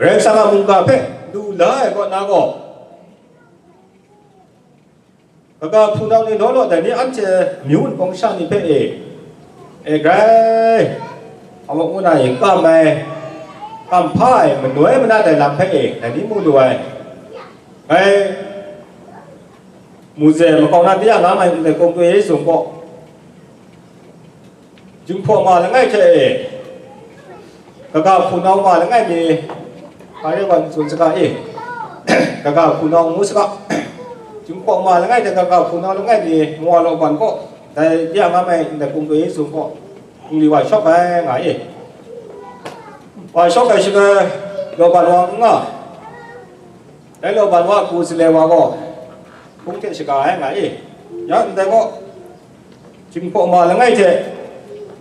Karai Kasang a mungga hpe lu la ai kaw na gaw, kaga hpunau ni law law, dai ni anhte myu wunpawng sha ni hpe e, e grai, a wang ngu na e kam ai, kam hpa ai, manoi manat ai lam hpe e, dai ni mu lu ai. Ngai Muse makau na de a nga mai ndai kawng kwi zung gaw, Jinghpaw ma langai hte e, kaga hpunau ma langai mi, hpa re wan tsun saga e, kaga hpunau ngu saga, Jinghpaw ma langai hte kaga hpunau langai mi, Mawa Law Ban gaw, dai de a nga mai ndai kawng kwi zung gaw, nli wa shawk ai nga e. Wa shawk ai shaloi, Law Ban wa n nga, Dai law ban wa hku zalai wa gaw, hpung hte shaga ai nga i, ya ndai gaw, Jinghpaw ma langai hte,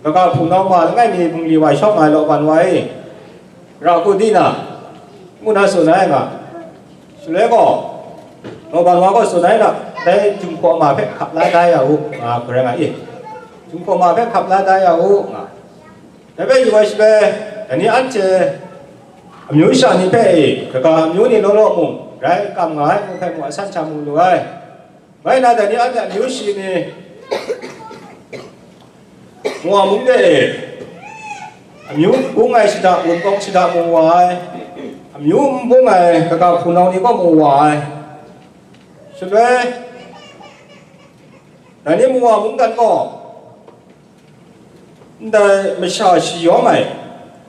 kaga hpunau ma langai mi bungli wa shawng ai law ban wa e, ra hku di na, ngu na tsun ai nga. Shaloi gaw, law ban wa gaw tsun ai na, dai Jinghpaw ma hpe hkap la da ya u, nga hku rai nga i. Jinghpaw ma hpe hkap la da ya u, nga. Dai hpe yu ai shaloi, dai ni anhte amyu sha ni hpe e, kaga amyu ni law law mung, rai kam nga ai, ngu hpe mung asan hta mu lu ai. Bai na, dai ni anhte amyu shi ni, Mowa mung de e, amyu bung ai shada, wunpawng shada mung wa ai, amyu n bung ai kaga hpunau ni gaw mung wa ai. Shaloi, dai ni Mowa mungdan gaw, ndai masha shi yawm ai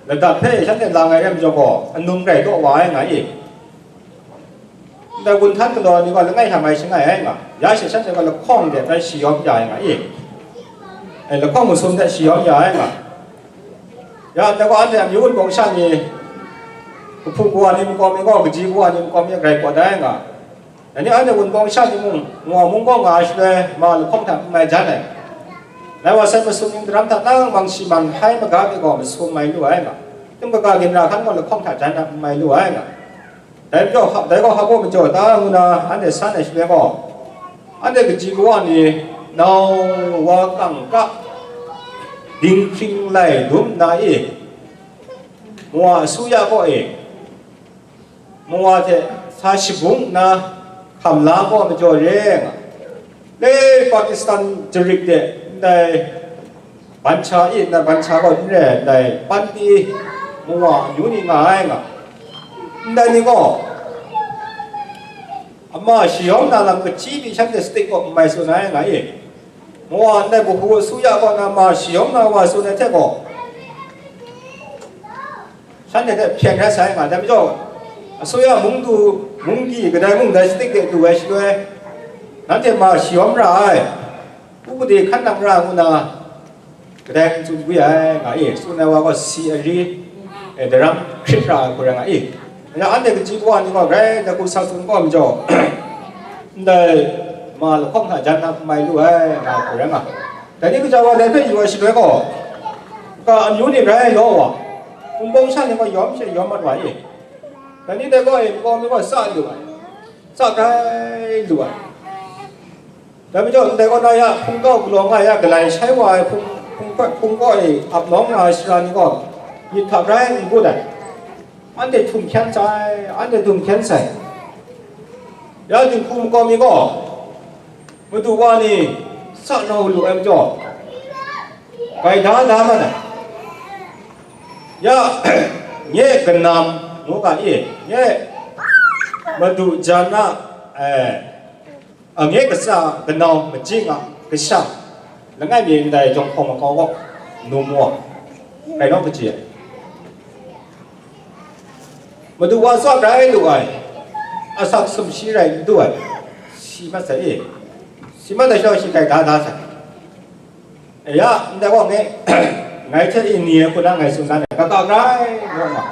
ladat hpe shanhte lang ai rai majaw gaw, anum rai taw wa ai nga i. Ndai gun htan galaw ni gaw langai hta mai shangai ai nga, ya she shanhte gaw lahkawng de bai shi yawm ya ai nga i. E, lahkawng masum hte shi yawm ya ai nga. Ya, ndai gaw anhte amyu wunpawng sha ni, kahpu kawa ni makawm mi gaw, kaji kawa ni makawm mi grai pawt ai nga. Dai ni anhte wunpawng sha ni mung, Mowa mung gaw nga ai shaloi, ma lahkawng hta n mai jan ai. Lai wa sai masum ning daram hta nang mang shi mang hai maga mi gaw masum mai lu ai nga. Tim kaga ginra hkan gaw lahkawng hta jan hta n mai lu ai nga. Dai majaw, ha-, dai gaw hpa baw majaw ta ngu na anhte san ai shaloi gaw, anhte kaji kawa ni nau wa kangka dinghpring lai dum nna e, Mowa asuya kaw e, Mowa hte sa shabung nna hkam la kaw majaw re nga. Le Pakistan jarik de ndai bancha e, ndai bancha gaw n re ai, ndai panti Mowa amyu ni nga ai nga. Ndai ni gaw, ama shayawm na lam kachyi pyi shanhte stik gaw n mai tsun ai nga e. Mowa ndai kahu asuya kaw na ma shayawm na wa tsun ai hte gaw, shanhte hte hpyen rai sai nga, dai majaw, asuya mung du, mung di kadai mung dai stik de du ai shaloi, nanhte ma shayawm ra ai, upade hkan nang ra ngu na, kadai n tsun gwi ai nga i, tsun ai wa gaw si ari, e, daram hkrit ra ai hku rai nga i. Ya, anhte kaji kawa ni gaw grai na ku sa tsun gaw majaw, ndai ma lahkawng hta jan na n mai lu ai nga hku rai nga. Dai ni kaja wa dai hpe yu ai shaloi gaw, ka amyu ni rai law wa, wunpawng sha ni gaw yawm she yawm mat wa i. Dai ni dai gaw e, makau mi gaw sa lu ai, sa grai lu ai. Dai majaw, ndai kaw na ya, hpungkau galaw nga ya, galai shai wa ai hpung, hpung, hpungkau e ap nawng nga ai sara ni gaw, myit hta grai n kut ai. Anhte htum hkyan sai, anhte htum hkyan sai. Ya, dinghku makau mi gaw, Madu wa ni sa na u lu ai majaw, gaida da mat ai. Ya, nye kanam ngu ga e, nye madu jan a, eh, a, nye katsa kanau majing a kasha, langai mi ndai jawng hpawng makau gaw, num wa, rai naw kaji ai. Madu wa tsawt rai lu ai, asak sumshi rai n du ai, si mat sai e, si mat ai sha shi gaida da sai. E ya, ndai gaw ngai, ngai hte e ni ai hku na ngai tsun dan ai, kaka grai naw nga,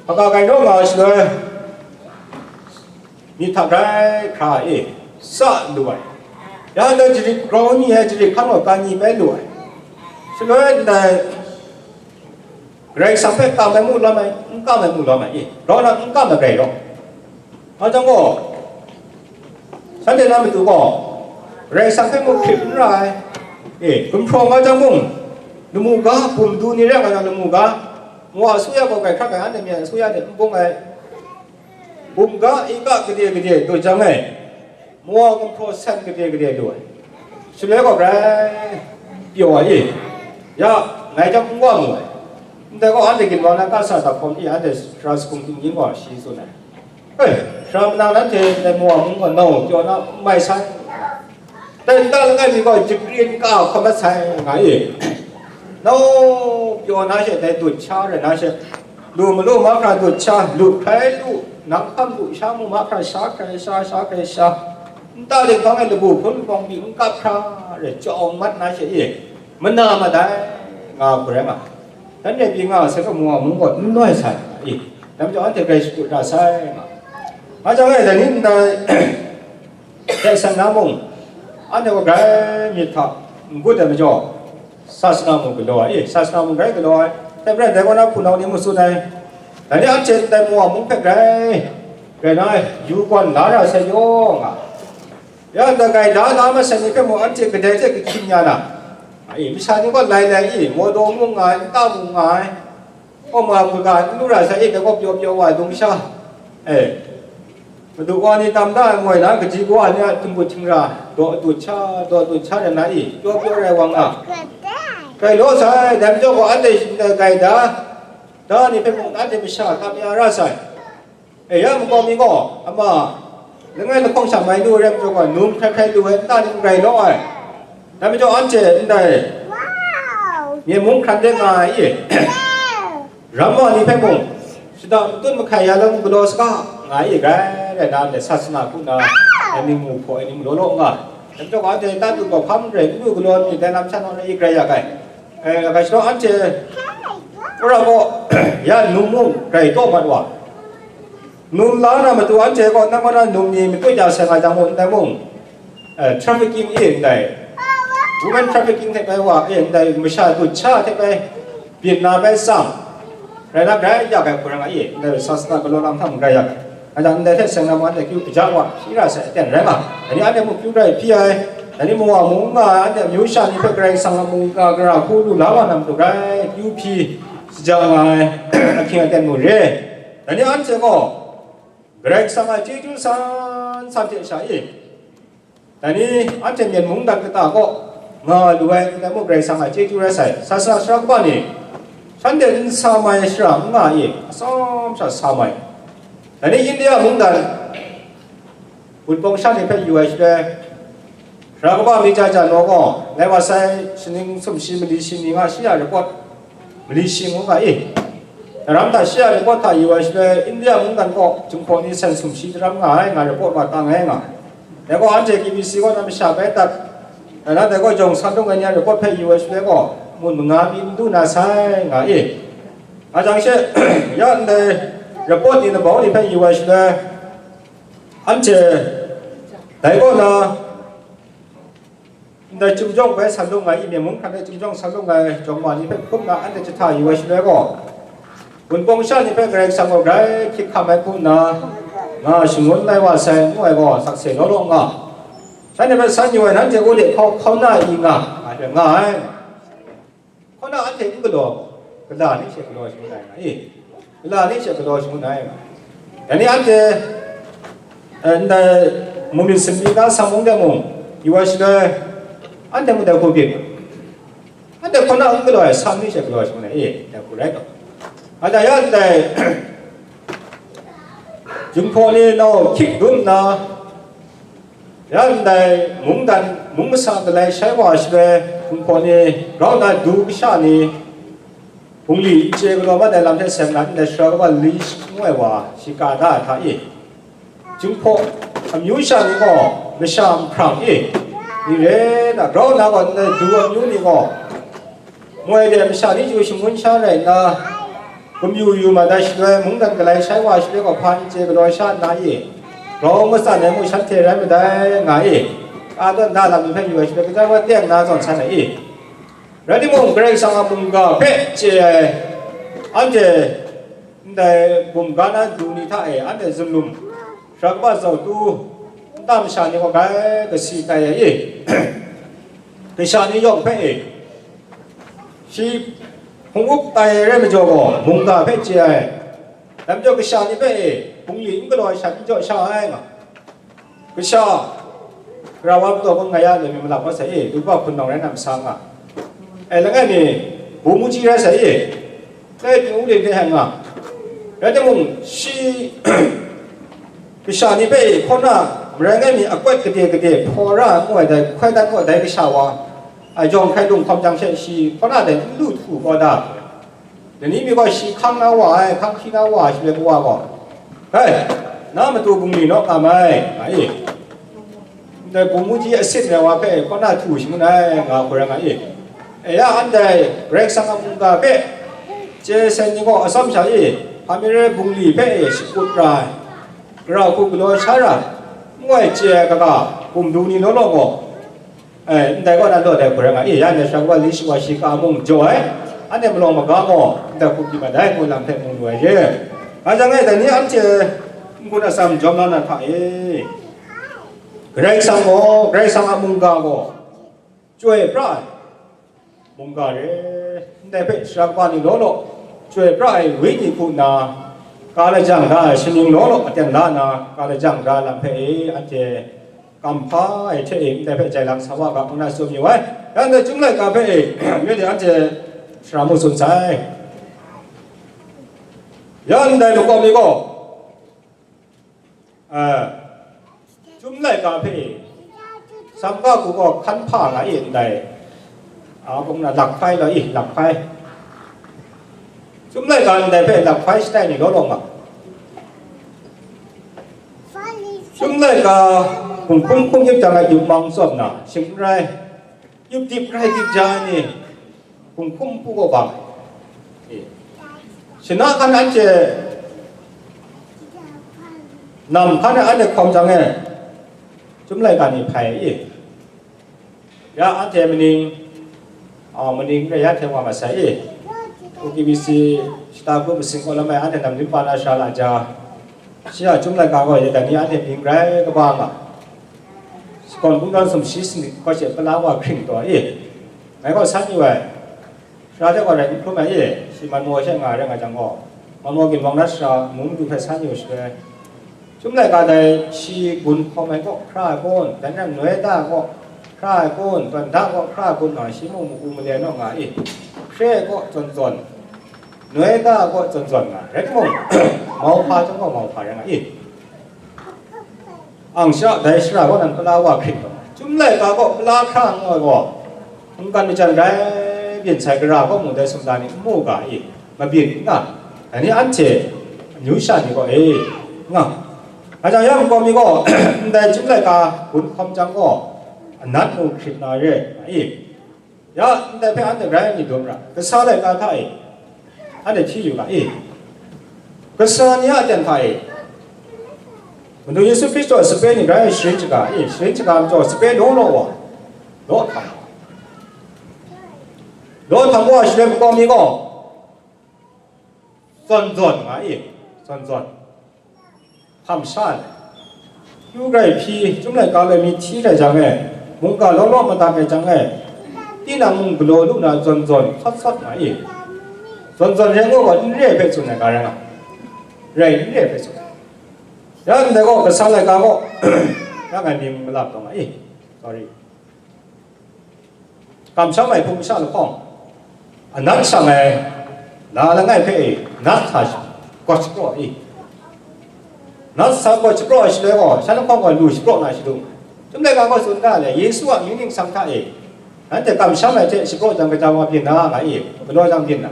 kaka grai naw nga shaloi, myit hta grai hkra e, sa lu ai. Ya ndai jarit grau ni ai jarit hkan gaw ka ni bai lu ai. Shaloi ndai, Karai Kasang hpe kam ai mu lawm ai, n kam ai mu lawm ai, e, grau na n kam ai grai rawng. Nga jang gaw, shanhte na matu gaw, Karai Kasang hpe muk hkrit n ra ai, e, gumhpraw nga jang mung, lamu ga bum du ni rai nga yang lamu ga, Mowa asuya gaw grai hkrak ai, anhte myen asuya hte n bung ai, bum ga ika gade gade dut jang e, Mowa gumhpraw san gade gade lu ai. Shaloi gaw grai pyaw ai e. Ya, ngai jang n wa mu ai. Ndai gaw anhte ginwang na kasa dap hkawm ni anhte sara sakung htingnying gaw shi tsun ai. Hei, sara manang nanhte ndai Mowa mung gaw nau pyaw na n mai sai. Dai nta langai mi gaw jagrin ka hkawm mat sai nga e. Nau pyaw na she dai dut sha rai na she, lu malu mahkra dut sha, lu hkrai lu, nang hkam lu sha mu mahkra sha hkrai sha, sha hkrai sha. Nta linghpang e labu hpun lahkawng pyi n kap hkra rai, chyawng mat na she e, mana mat ai, nga hku rai nga. Dan rai pyi nga sai gaw, Mowa mung gaw n loi sai, i, dai majaw anhte grai shakut ra sai, nga. Nga jang e, dai ni ndai hte seng na mung, anhte gaw grai myit hta n gut ai majaw, sasana mung galaw ai, e, sasana mung grai galaw ai. Dai maren dai kaw na hpunau ni mung tsun ai, dai ni anhte ndai Moab mung hpe grai, grai na yu gawn la ra sai yaw nga. Ya ndai gaida la masai ni hpe mung anhte kadai hte kahkyin ya na, e, masha ni gaw lai lai, e, Modaw mung nga ai, nta mung nga ai, Oma kaga n lu ra sai, e, dai gaw pyaw pyaw wa ai dung sha, e, madu wa ni tam da ai moi na, kaji kawa ni a htingbu htingra daw dut sha, daw dut sha rai na, e, pyaw pyaw rai wa nga, grai law sai. Dai majaw gaw anhte shingtai gaida da ni hpe mung anhte masha tam ya ra sai. E, ya makau mi gaw, ama, langai lahkawng sha mai lu ai rai majaw gaw, num hkrai hkrai lu ai nta ni n grai law ai. Dai majaw anhte ndai myen mung hkran de nga ai, e, ramma ni hpe mung, shada matut mahkai ya lam galaw saga nga ai, e, grai rai na, ndai sasana hku na, ai ning mu hpaw, ai ning law law nga. Dai majaw gaw anhte tatut gaw hpa n rai, n lu galaw mi dai lam sha naw na i grai ya ai. E, grai shadaw anhte wora gaw, ya num mung grai taw mat wa. Num la na matu anhte gaw, nang kaw na num ni matut ya sai nga jang mung, ndai mung, eh, trafficking e ndai, women trafficking hte bai wa e ndai, masha dut sha hte bai byin na bai tsang, rai na, grai ya ai hku rai nga i, ndai sasana galaw lam hta mung grai ya ai. Nga jang, ndai hte seng na mung anhte kyu kaja wa shi ra sai aten rai nga, dai ni anhte mung kyu grai hpyi ai, dai ni Moab mung nga ai, anhte amyu sha ni hpe Karai Kasang a mungga gara hku lu la wa na matu grai kyu hpyi shaja nga ai ahkying aten mung re. Dai ni anhte gaw Karai Kasang a chyeju san san hte sha e, dai ni anhte myen mungdan kata kaw nga lu ai, ndai mung Karai Kasang a chyeju rai sai. Sasana sara kaba ni, shanhte n sa mai shara n nga i, atsawm sha sa mai. Dai ni India mungdan Wunpawng sha ni hpe yu ai shaloi, Sara kaba mi ja ja naw gaw, lai wa sai, shaning sumshi mali shi ni nga shi a report, mali shi ngu nga i. Daram hta shi a report hta yu ai shaloi, India mungdan gaw, Jinghpaw ni san sumshi daram nga ai nga report wa tang ai nga. Dai gaw anhte K B C kaw na masha bai dat, dai na dai gaw jawng san lung ai ni a report hpe yu ai shaloi gaw, mun manga pyi n du na sai nga i. Nga jang she, ya ndai report ni labau ni hpe yu ai shaloi, anhte dai kaw na, ndai chyum jawng bai san lung ai, i myen mung hkran de chyum jawng san lung ai jawng ma ni hpe hkum na anhte jahta yu ai shaloi gaw, Wunpawng sha ni hpe Karai Kasang gaw grai hkyit hkam ai hku nna, nga shangun lai wa sai, ngu ai gaw sakse law law nga. Shanhte hpe san yu ai nanhte Ulip hkau hkau na i nga, nga hpe nga ai. Hkaw na anhte n galaw, gala ni she galaw shangun ai nga i, gala ni she galaw shangun ai nga. Dai ni anhte, eh, ndai mungmyit sumri na sang mung de mung, yu ai shaloi, anhte mung dai hku byin, anhte hkaw na n galaw ai, san ni she galaw shangun ai i, dai hku rai taw. Nga dai ya ndai, Jinghpaw ni nau hkyit dum nna, ya ndai mungdan, mung masa galai shai wa shaloi, Jinghpaw ni grau na du kasha ni, bungli n chye galaw mat ai lam hte seng na ndai sara kaba li ngu ai wa, shika da ai hta e, Jinghpaw amyu sha ni gaw masha nhprang e, ni re na, grau na gaw ndai du amyu ni gaw, moi de masha ni chyu shangun sha rai nna, gumyu yu mat ai shaloi, mungdan galai shai wa shaloi gaw hpa n chye galaw sha nna e, grau matsan ai mung shanhte rai madai nga e, ka tawn da lam ni hpe yu ai shaloi, kaja wa teng na zawn san ai e. Rai timung, Karai Kasang a mungga hpe chye ai, anhte ndai bum ga na du ni hta e, anhte zunlum, sara kaba zautu, nta masha ni gaw grai kasi tai ai e. Kasha ni yawng hpe e, shi hpung up tai rai majaw gaw, mungga hpe chye ai. Dai majaw kasha ni hpe e, bungli n galaw ai sha n jaw sha ai nga. Kasha, gara wa pataw kun nga ya, loi mi malap wa sai e, lupa hpun nawng rai na masa nga. E, langai mi, bu mu ji rai sai e, dai pyi u le hte heng nga. Rai timung, shi, kasha ni hpe e, hkaw na, marai ngai mi akwat gade gade hpaw ra ai ngu ai dai, hkoi dan gaw dai kasha wa, a jawng hkrai lunghkawm jang she, shi hkaw na dai n lu htu gaw da. Dai ni mi gaw shi hkang na wa ai, hkang hkri na wa ai shaloi kawa gaw, "Hai, na matu bungli naw nga mai," nga i. Ndai bum mu ji asit ai wa hpe hkaw na htu shangun ai, nga hku rai nga i. E ya, anhte Karai Kasang a mungga hpe chye sai ni gaw atsawm sha i, hpa mi re bungli hpe e shakut ra ai. Gara hku galaw sha ra, n goi chye ai kaga, hkum du ni law law gaw, e, ndai kaw na law dai hku rai nga i, ya ndai sha kaw li shawa shi ka mung jaw ai, anhte malawng maga gaw, ndai hku byin mat ai, ngu lam hpe mu lu ai re. Nga jang e, dai ni anhte n-gun atsam jawm la na hta e, Karai Kasang gaw, Karai Kasang a mungga gaw, chyoi pra ai mungga re, ndai hpe sara kaba ni law law, chyoi pra ai wenyi hku nna, ka lajang da ai shaning law law aten la nna, ka lajang da lam hpe e anhte kam hpa ai hte e ndai hpe jai lang sa wa ga, ngu na tsun yu ai. Ya ndai Chyum laika hpe e, myit de anhte sara mu tsun sai. Ya ndai makawp ni gaw, A, Chyum laika hpe, Samka hku gaw hkan hpa nga i ndai, a, kung na, lakhpai law i, lakhpai. Chyum laika ndai hpe lakhpai shatai ni law law nga. Chyum laika hkum hkum hkum yip jang ai yupmang tsawm na, shing n rai. Yup dip rai dip ja ai ni, hkum hkum hpu gaw bang. Shana hkan anhte, nam hkan anhte hkawm jang e, Chyum laika ni hpai i. Ya anhte maning, a, maning re ya hte wa masai i. U K B C shata hku masing kaw lam ai anhte nam rim pa na sara la ja. Shi a Chyum laika gaw ya dai ni anhte mying rai kaba nga. Shakawn kungdawn sumshi sanit kaw she pala wa hkring taw i. Ngai gaw san yu ai. Sara de gaw rai n hkrum ai i, shi Manmaw she nga rai nga jang gaw, Manmaw ginwang na sara mung du hpe san yu shaloi, Chyum laika dai shi gun hkawm ai kaw hkra ai kun, dai nan noi da ai kaw hkra ai kun, tawn da ai kaw hkra ai kun nga, shi mung magu malen naw nga i, hkre ai kaw zawn zawn, noi da ai kaw zawn zawn nga, rai timung, mauhpa chyawm gaw mauhpa rai nga i. Ang sha dai shara kaw nan pala wa hkrit gaw, Chyum laika kaw pala hkra n nga ai gaw, mungkan majan rai byin sai gara kaw mung dai sumla ni n mu ga i, mabyin n nga, dai ni anhte amyu sha ni gaw e, nga. Nga jang ya makawp mi gaw, ndai Chyum laika gun hkawm jang gaw, anat mung hkrit na re nga i. Ya, ndai hpe anhte grai mi dum ra, kasa laika hta e, anhte hti yu ga e, kasa ni a aten hta e, Madu Yesu Hkristu a sape ni grai sharin shaga e, sharin shaga majaw sape law law wa, law htam, law htam wa shaloi makawp mi gaw, zawn zawn nga i, zawn zawn. Hkam sha ai. Kyu grai hpyi, Chyum laika loi mi hti rai jang e, mungga law law madat rai jang e, tinang mung galaw lu na zawn zawn sawt sawt nga i. Zawn zawn rai ngu gaw, n re ai hpe tsun ai ga rai nga. Rai n re ai hpe tsun ai. Ya ndai gaw, kasa laika gaw, ya ngai mying malap taw nga i. Sorry. Kamsham ai hpung masha lahkawng, anat shang ai la langai hpe e, nat sa shi-, gawt shapraw i. Nat sa gawt shapraw ai shaloi gaw, shan lahkawng gaw lu shapraw na shadung. Chyum laika gaw tsun da le, Yesu a mying ningsang hta e, nanhte kamsham ai hte shapraw jang kaja wa byin na nga i, galaw jang byin na.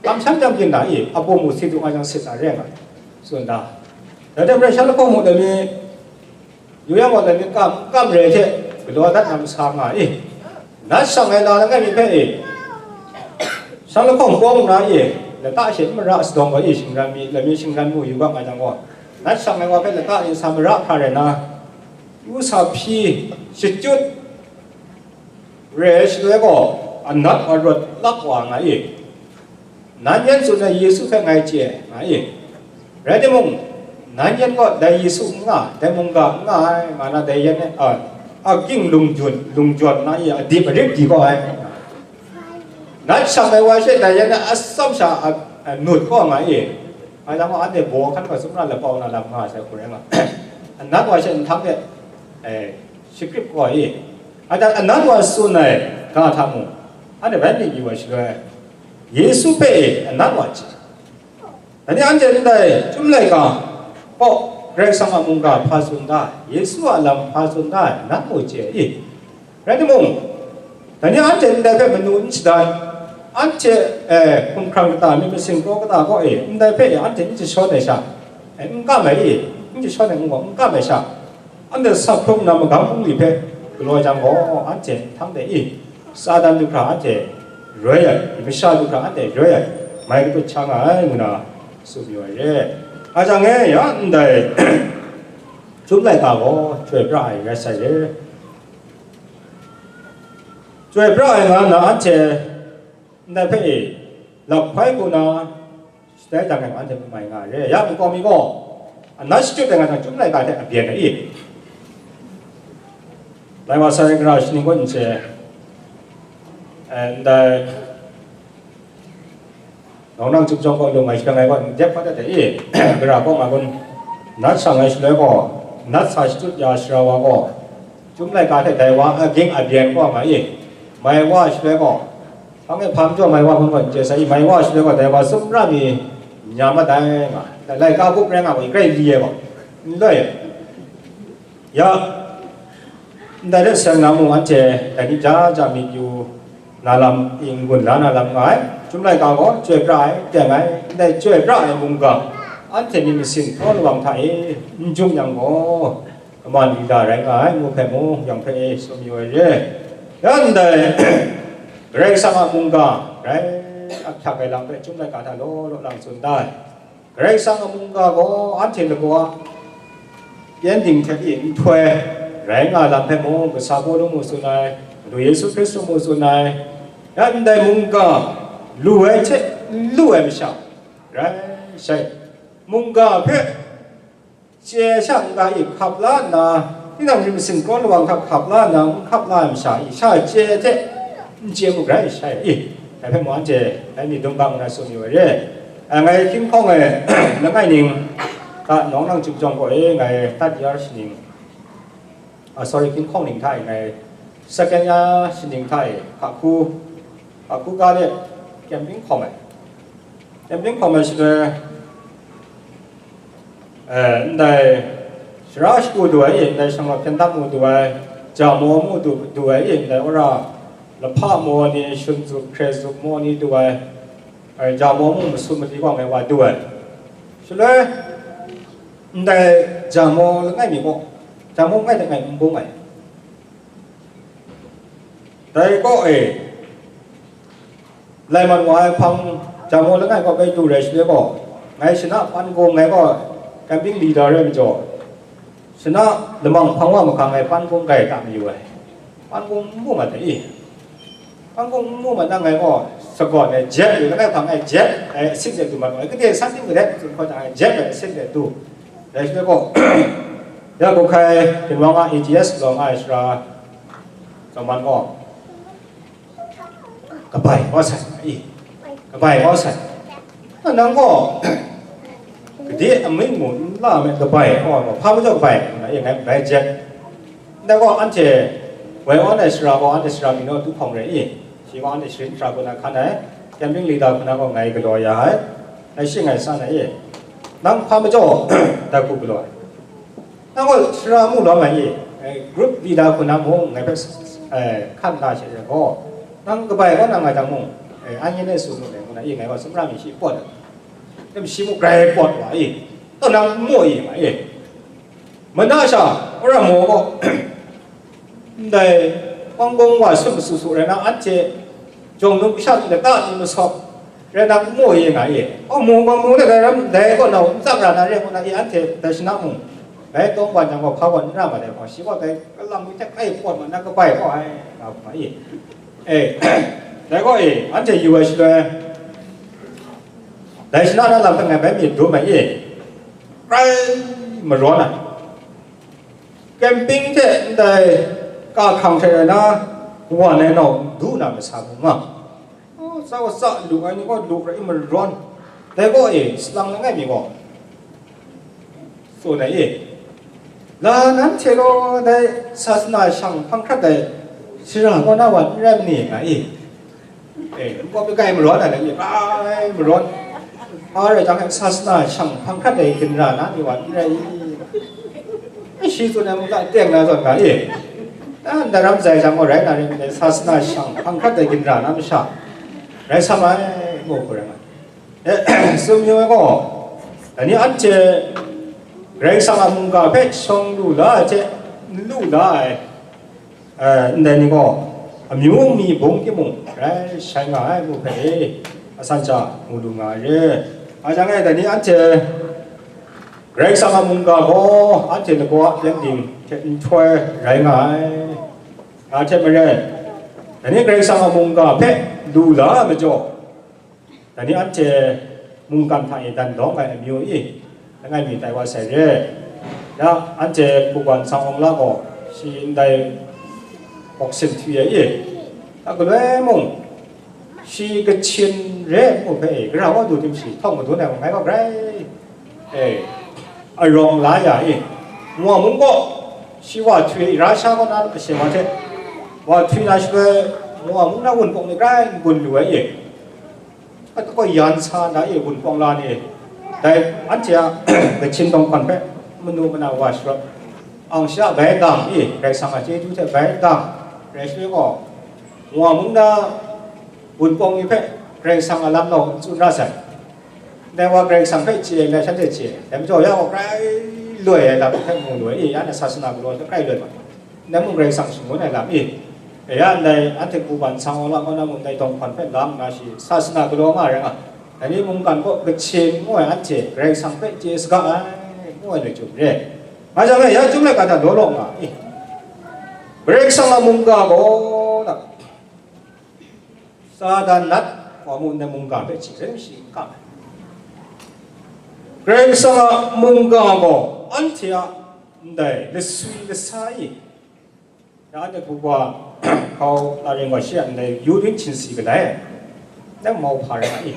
Kamsham jang byin na i, abu mu sit du nga jang sit na re nga, tsun da. Dai hte maren shan lahkawng mu dai mi, Yu yang gaw, dai ni kam, kam re hte galaw dat na masa nga i, nat shang ai la langai mi hpe e, shan lahkawng kawng na i, lata she n mara sadawng gaw i, shingran mi, lami shingran mu yu ga nga jang gaw, nat shang ai wa hpe lata e sa mara hkra rai na, yu sa hpyi, shachyut, re ai shaloi gaw, anat wa rawt lap wa nga i, nan yan tsun ai Yesu hpe ngai chye ai, nga i. Rai timung, nan yan gaw dai Yesu n nga, dai mungga n nga ai, nga na dai yan e, a, a ging lung jun, lung jawn na i, a dip a rik di gaw ai. Nan shang ai wa she dai yan e atsam sha a, a nut gaw nga i. Ngai lam gaw anhte baw hkan gaw sumra lapau na lam nga sai hku rai nga. Anat wa she nhtang de, e, shakrip gaw i. Adat anat wa tsun ai ga hta mung, anhte bai myit yu ai shaloi, Yesu hpe e anat wa chye. Dai ni anhte ndai Chyum laika kaw Karai Kasang a mungga hpa tsun da ai, Yesu a lam hpa tsun da ai, anat mung chye i. Rai timung, dai ni anhte ndai hpe manu n shadan, anhte, e, hkumhkrang kata, myit masin kraw kata kaw e, ndai hpe e anhte n jashawn ai sha, e, n kam ai i, n jashawn ai ngu gaw, n kam ai sha, anhte saphung na magam bungli hpe galaw jang gaw, anhte nhtang de i, Satan du hkra anhte roi ai, masha du hkra anhte roi ai, mai katut sha nga ai, ngu na tsun mayu ai re. A jang e, ya ndai, Chyum laika gaw chyoi pra ai rai sai re. Chyoi pra ai nga na anhte ndai hpe e, lakhoi hku na shatai jang ai anhte hpe mai nga ai re. Ya nkau mi gaw, anat shachyut ai nga jang, Chyum laika hte abyen ai i? Lai wa sai, gara shaning kaw n chye, eh, ndai, Nawng nang Chyum jawng kaw lung ai shadang ai gaw, n dep hpa dat ai i? Gara kaw nga kun, nat shang ai shaloi gaw, nat sa shachyut ya sara wa gaw, Chyum laika hte dai wa a ging a byen kaw nga i? Mai wa shaloi gaw, hpang e hpa majaw mai wa hpang gaw n chye sai i? Mai wa shaloi gaw, dai wa sumra mi nya mat ai nga, laika gup rai nga gaw, grai li ai gaw, n loi ai. Ya, ndai hte seng na mung, anhte dai ni ja ja myit yu na lam, n-gun la na lam nga ai. Chyum laika gaw chyoi pra ai, teng ai, ndai chyoi pra ai mungga, anhte myit masin hkraw lawang hta e n jung yang gaw, kaman lila rai nga ai, ngu hpe mung, yang hpe e tsun mayu ai re. Ya, ndai Karai Kasang a mungga rai ahkyak ai lam hpe Chyum laika hta law law lang tsun da ai. Karai Kasang a mungga gaw anhte lagaw a pyengdin hte e nhtoi rai nga lam hpe mung, kasa Pawlu mu tsun ai, Madu Yesu Hkristu mu tsun ai, ya ndai mungga lu ai hte n lu ai masha rai sai. Mungga hpe chye sha n-ga i hkap la nna, tinang myit masin hkraw lawang hta hkap la nna, n hkap la ai masha i, sha chye hte n chye mu grai shai i? Dai hpe mung anhte dai ni dum ga nna tsun yu ai re. A, ngai hkying hkawng e langai ning hta nawng nang Chyum jawng kaw e ngai tat yar shaning, a, sorry, hkying hkawng ning hta e ngai second ya shaning hta e hka hku, hka hku ga de camping hkawm ai. Camping hkawm ai shaloi, eh, ndai shara shagu du ai e, ndai shanglawt hpyen dam mu du ai, ja maw mu du, du ai e, ndai wora lahpa maw ni, shun zup, hkre zup maw ni du ai, eh, ja maw mu masum mali gaw ngai wa du ai. Shaloi, ndai ja maw langai mi gaw, ja maw langai langai n bung ai. Dai kaw e, lai mat wa ai hpang, ja maw langai kaw bai du rai shaloi gaw, ngai shana pan gung, ngai gaw camping leader rai majaw, shana lamang hpang wa mahkang ngai pan gung grai ta mayu ai. Pan gung n mu mat ai i? Pan gung n mu mat na ngai gaw, sagawn ai jet lu langai hpang ngai jet ai asit de du mat ai, gade san ting galet tsun hkaw jang ngai jet ai asit de du. Dai shaloi gaw, ya gu hkai ginwang a A G S lawng ai sara, Kawman gaw, kabai kau sai, i, kabai kau sai. Nang gaw, gade amying mu n la me, kabai kau ai gaw, hpa majaw kabai, nna e ngai bai jet. Ndai gaw, anhte woi awn ai sara gaw, anhte sara mi naw du hkawng re i? Shi gaw, anhte sharin sara kaw na hkan ai, camping leader hku na gaw ngai galaw ya ai, ngai shi ngai san ai i? Nang hpa majaw, dai hku galaw ai. Nang gaw sara mu lawm ai i? Eh, group leader hku na mung ngai hpe, eh, hkan la she ai gaw, nang kabai kau na nga jang mung, eh, anyin e tsun mu dai ngu na i? Ngai gaw sumra mi shi pawt ai, nem shi muk grai pawt wa i? Tau nang mu i nga i? Mana sha, wora maw gaw, ndai, pang gawng wa sut masu su rai na, anhte jawng num kasha ni lata ni masawp rai na, n mu i nga i? Aw, mu gaw mu let ai ram, dai kaw na n tsap ra na re ngu na i? Anhte dai shana mung, dai tawng wan yang gaw, hpa gaw n ra mat ai gaw, shi gaw dai kalang mi hte kai pawt mat na, kabai kau ai, nga hku ma i? E, dai gaw e, anhte yu ai shaloi, dai shana na lam hpe ngai bai myit dum ai i? Grai marawn ai. Camping hte ndai ka hkang hte rai na, wan ai nau du na masa mung nga, oh, tsau tsa lu ai ni gaw lu rai marawn. Dai gaw e, salang langai mi gaw, tsun ai e, la nanhte gaw dai sasana shang hpang hkrat ai sara kaw na wa n rai ma ni nga e? E, nkau mi grai marawn ai, grai marawn. A rai jang, sasana shang hpang hkrat ai ginra na ni wa n rai i? E, shi tsun ai mung ta teng na zawn ga e? A, ndaram zai jang gaw rai na rai nme, sasana shang hpang hkrat ai ginra na masha rai sam ai, ngu hku rai nga. E, tsun mayu ai gaw, dai ni anhte Karai Kasang a mungga hpe shawng lu la ai hte, n lu la ai, eh, ndai ni gaw, amyu mi bung timung rai shai nga ai ngu hpe e, asan sha mu lu nga ai re. A jang e, dai ni anhte Karai Kasang a mungga gaw anhte lagaw a pyengdin hte nhtoi rai nga ai. Nga hte maren, dai ni Karai Kasang a mungga hpe lu la ai majaw, dai ni anhte mungkan hta e dan lawng ai amyu i langai mi tai wa sai re. Ya, anhte hpunggan Sang Awng La gaw shi ndai boxing htwi ai i, a galoi mung, shi Kachin re ai hpe e, gara wa du tim shi htawng madun ai wa ngai gaw grai, e, arawng la ya i, Moa mung gaw shi wa htwi ai, Rasha kaw na kashe wa hte wa htwi na shaloi, Moa mung na wunpawng ni grai n gun lu ai i, a, kaw yan sa na i, wunpawng la ni, dai anhte a Kachin dawng hpan hpe manu mana wa sharawt, ang sha bai dang i, Karai Kasang a chyeju hte bai dang rai shaloi gaw, Moa mung na wunpawng ni hpe Karai Kasang a lam nau n tsun ra sai. Ndai wa Karai Kasang hpe chye ai, shanhte chye ai, dai majaw ya gaw grai loi ai lam hpe mu lu ai i, ya na sasana galaw hpe grai loi ma, ndai mung Karai Kasang shangun ai lam i, ya ndai anhte hpunggan Sang Awng La kaw na mung dai dawng hpan hpe lang nna shi sasana galaw nga rai nga, dai ni mungkan kaw Kachin ngu ai anhte Karai Kasang hpe chye saga ai, ngu ai ni chyum re. Nga jang e, ya chyum laika hta law law nga i, Karai Kasang a mungga gaw na, Satan nat wa mu ndai mungga hpe hkying hkrai shi n kam ai. Karai Kasang a mungga gaw anhte a ndai laswi lasa i, ya anhte hpungga hkau na ring gaw shi a ndai yu rin hchin si kadai ai, ndai mau hpa rai nga i.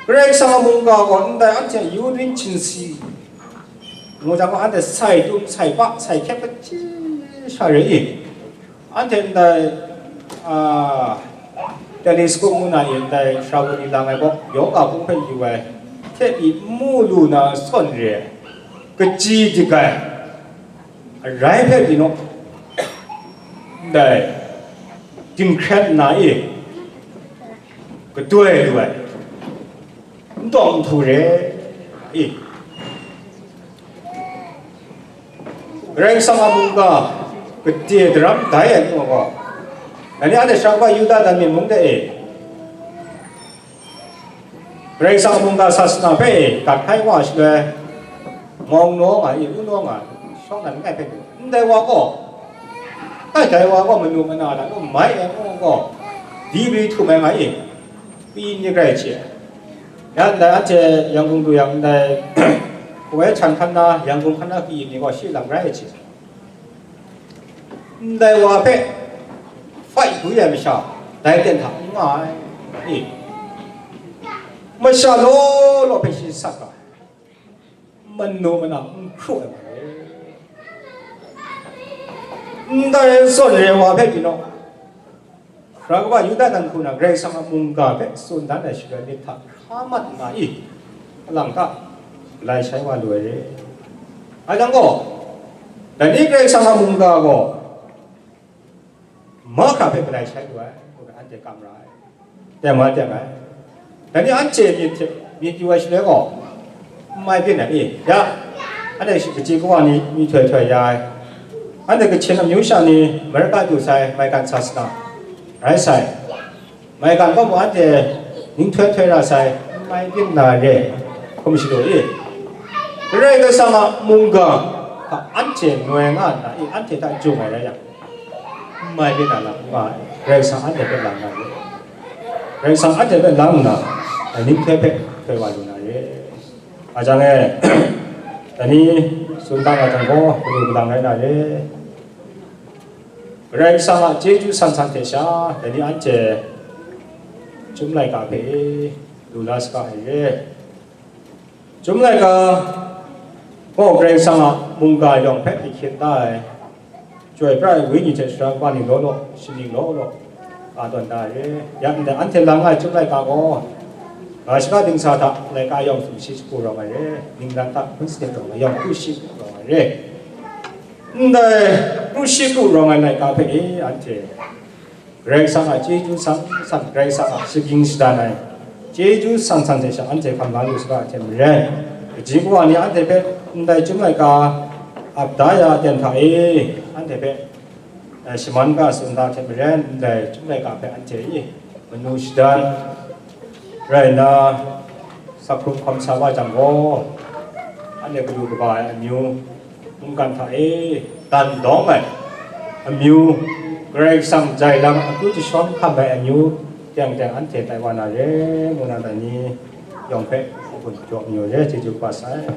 Karai Kasang a mungga gaw ndai anhte a yu rin hchin si ngu jang gaw, anhte sai tum, sai pa, sai hkyep hkrat sha rai i. Anhte ndai, a, telescope ngu na i ndai Shravani lang ai gaw, yoga hpung hpe yu ai hte pyi n mu lu na sawn re ai, kaji dik ai, arai hpe pyi naw, ndai dinghkren nna i kadoi lu ai, n tawng n htu re i. Karai Kasang a mungga gade daram dai ai nu gaw, dai ni anhte sha kaba Yuda dan myit mung de e, Karai Kasang a mungga sasana hpe e gat hkai wa shaloi, ngawng naw nga i, u naw nga, shawng nan langai hpe du. Ndai wa gaw, dai dai wa gaw manu mana hta nu mai ai ngu gaw, di ri htum ai nga i, pyi ni grai hte. Ya ndai anhte Yangon du yang ndai, Kuwait htan hkan na, Yangon hkan na kayin ni gaw shi lam rai ai hte, ndai wa hpe fight du ai masha, dai ten hta n nga ai, i, masha law law hpe shi sat ga, manu mana n hkru ai wa e. Ndai zawn re ai wa hpe pyi naw, Sara kaba Yuda nan hku na Karai Kasang a mungga hpe tsun dan ai shaloi myit hta hkra mat nna i, alang hta galai shai wa lu ai re. Ngai jang gaw, dai ni Karai Kasang a mungga gaw mahkra hpe galai shai lu ai, ngu ai anhte kam ra ai. Teng wa teng ai. Dai ni anhte myit hte myit yu ai shaloi gaw, n mai byin ai i? Ya, anhte shi kaji kawa ni myihtoi htoi ya ai, anhte Kachin amyu sha ni Amerika du sai maigan sasana rai sai, maigan gaw mung anhte ning htoi htoi ra sai, n mai byin na re, hkum shalu i? Karai Kasang a mungga hta anhte noi nga nna i, anhte hta jung ai rai yang, n mai byin na lam n nga ai. Karai Kasang anhte hpe lang na re. Karai Kasang anhte hpe lang nna, dai ni hpe hpe htoi wa lu na re. Nga jang e, dai ni tsun da nga jang gaw, kanu kalang rai na re. Karai Kasang a chyeju san san hte sha, dai ni anhte Chyum laika hpe lu la saga ai re. Chyum laika gaw Karai Kasang a mungga yawng hpe hpyi hkyen da ai, Chyoi pra ai Wenyi hte Sara kaba ni law law, shaning law law, ka tawn da ai re. Ya ndai anhte lang ai Chyum laika gaw, ga shaka dingsa hta laika yawng sumshi shagu rawng ai re, ningnan hta hpun sanit rawng ai yawng kru shi kru rawng ai re. Ndai kru shi kru rawng ai laika hpe e anhte Karai Kasang a chyeju san san, Karai Kasang a shagying shadan ai chyeju san san hte sha anhte hkam la lu saga ai hte maren, kaji kawa ni anhte hpe ndai Chyum laika ap da ya aten hta e, anhte hpe, eh, shaman ga tsun da hte maren, ndai Chyum laika hpe anhte e manu shadan rai nna, sak hkrum hkawm sa wa jang gaw, Anhte galu kaba ai amyu, mungkan hta e dan dawng ai amyu, Karai Kasang jai lam akyu jashawng hkam ai amyu, teng teng anhte tai wa na re, ngu na dai ni yawng hpe hpun jaw mayu re, chyeju kaba sai.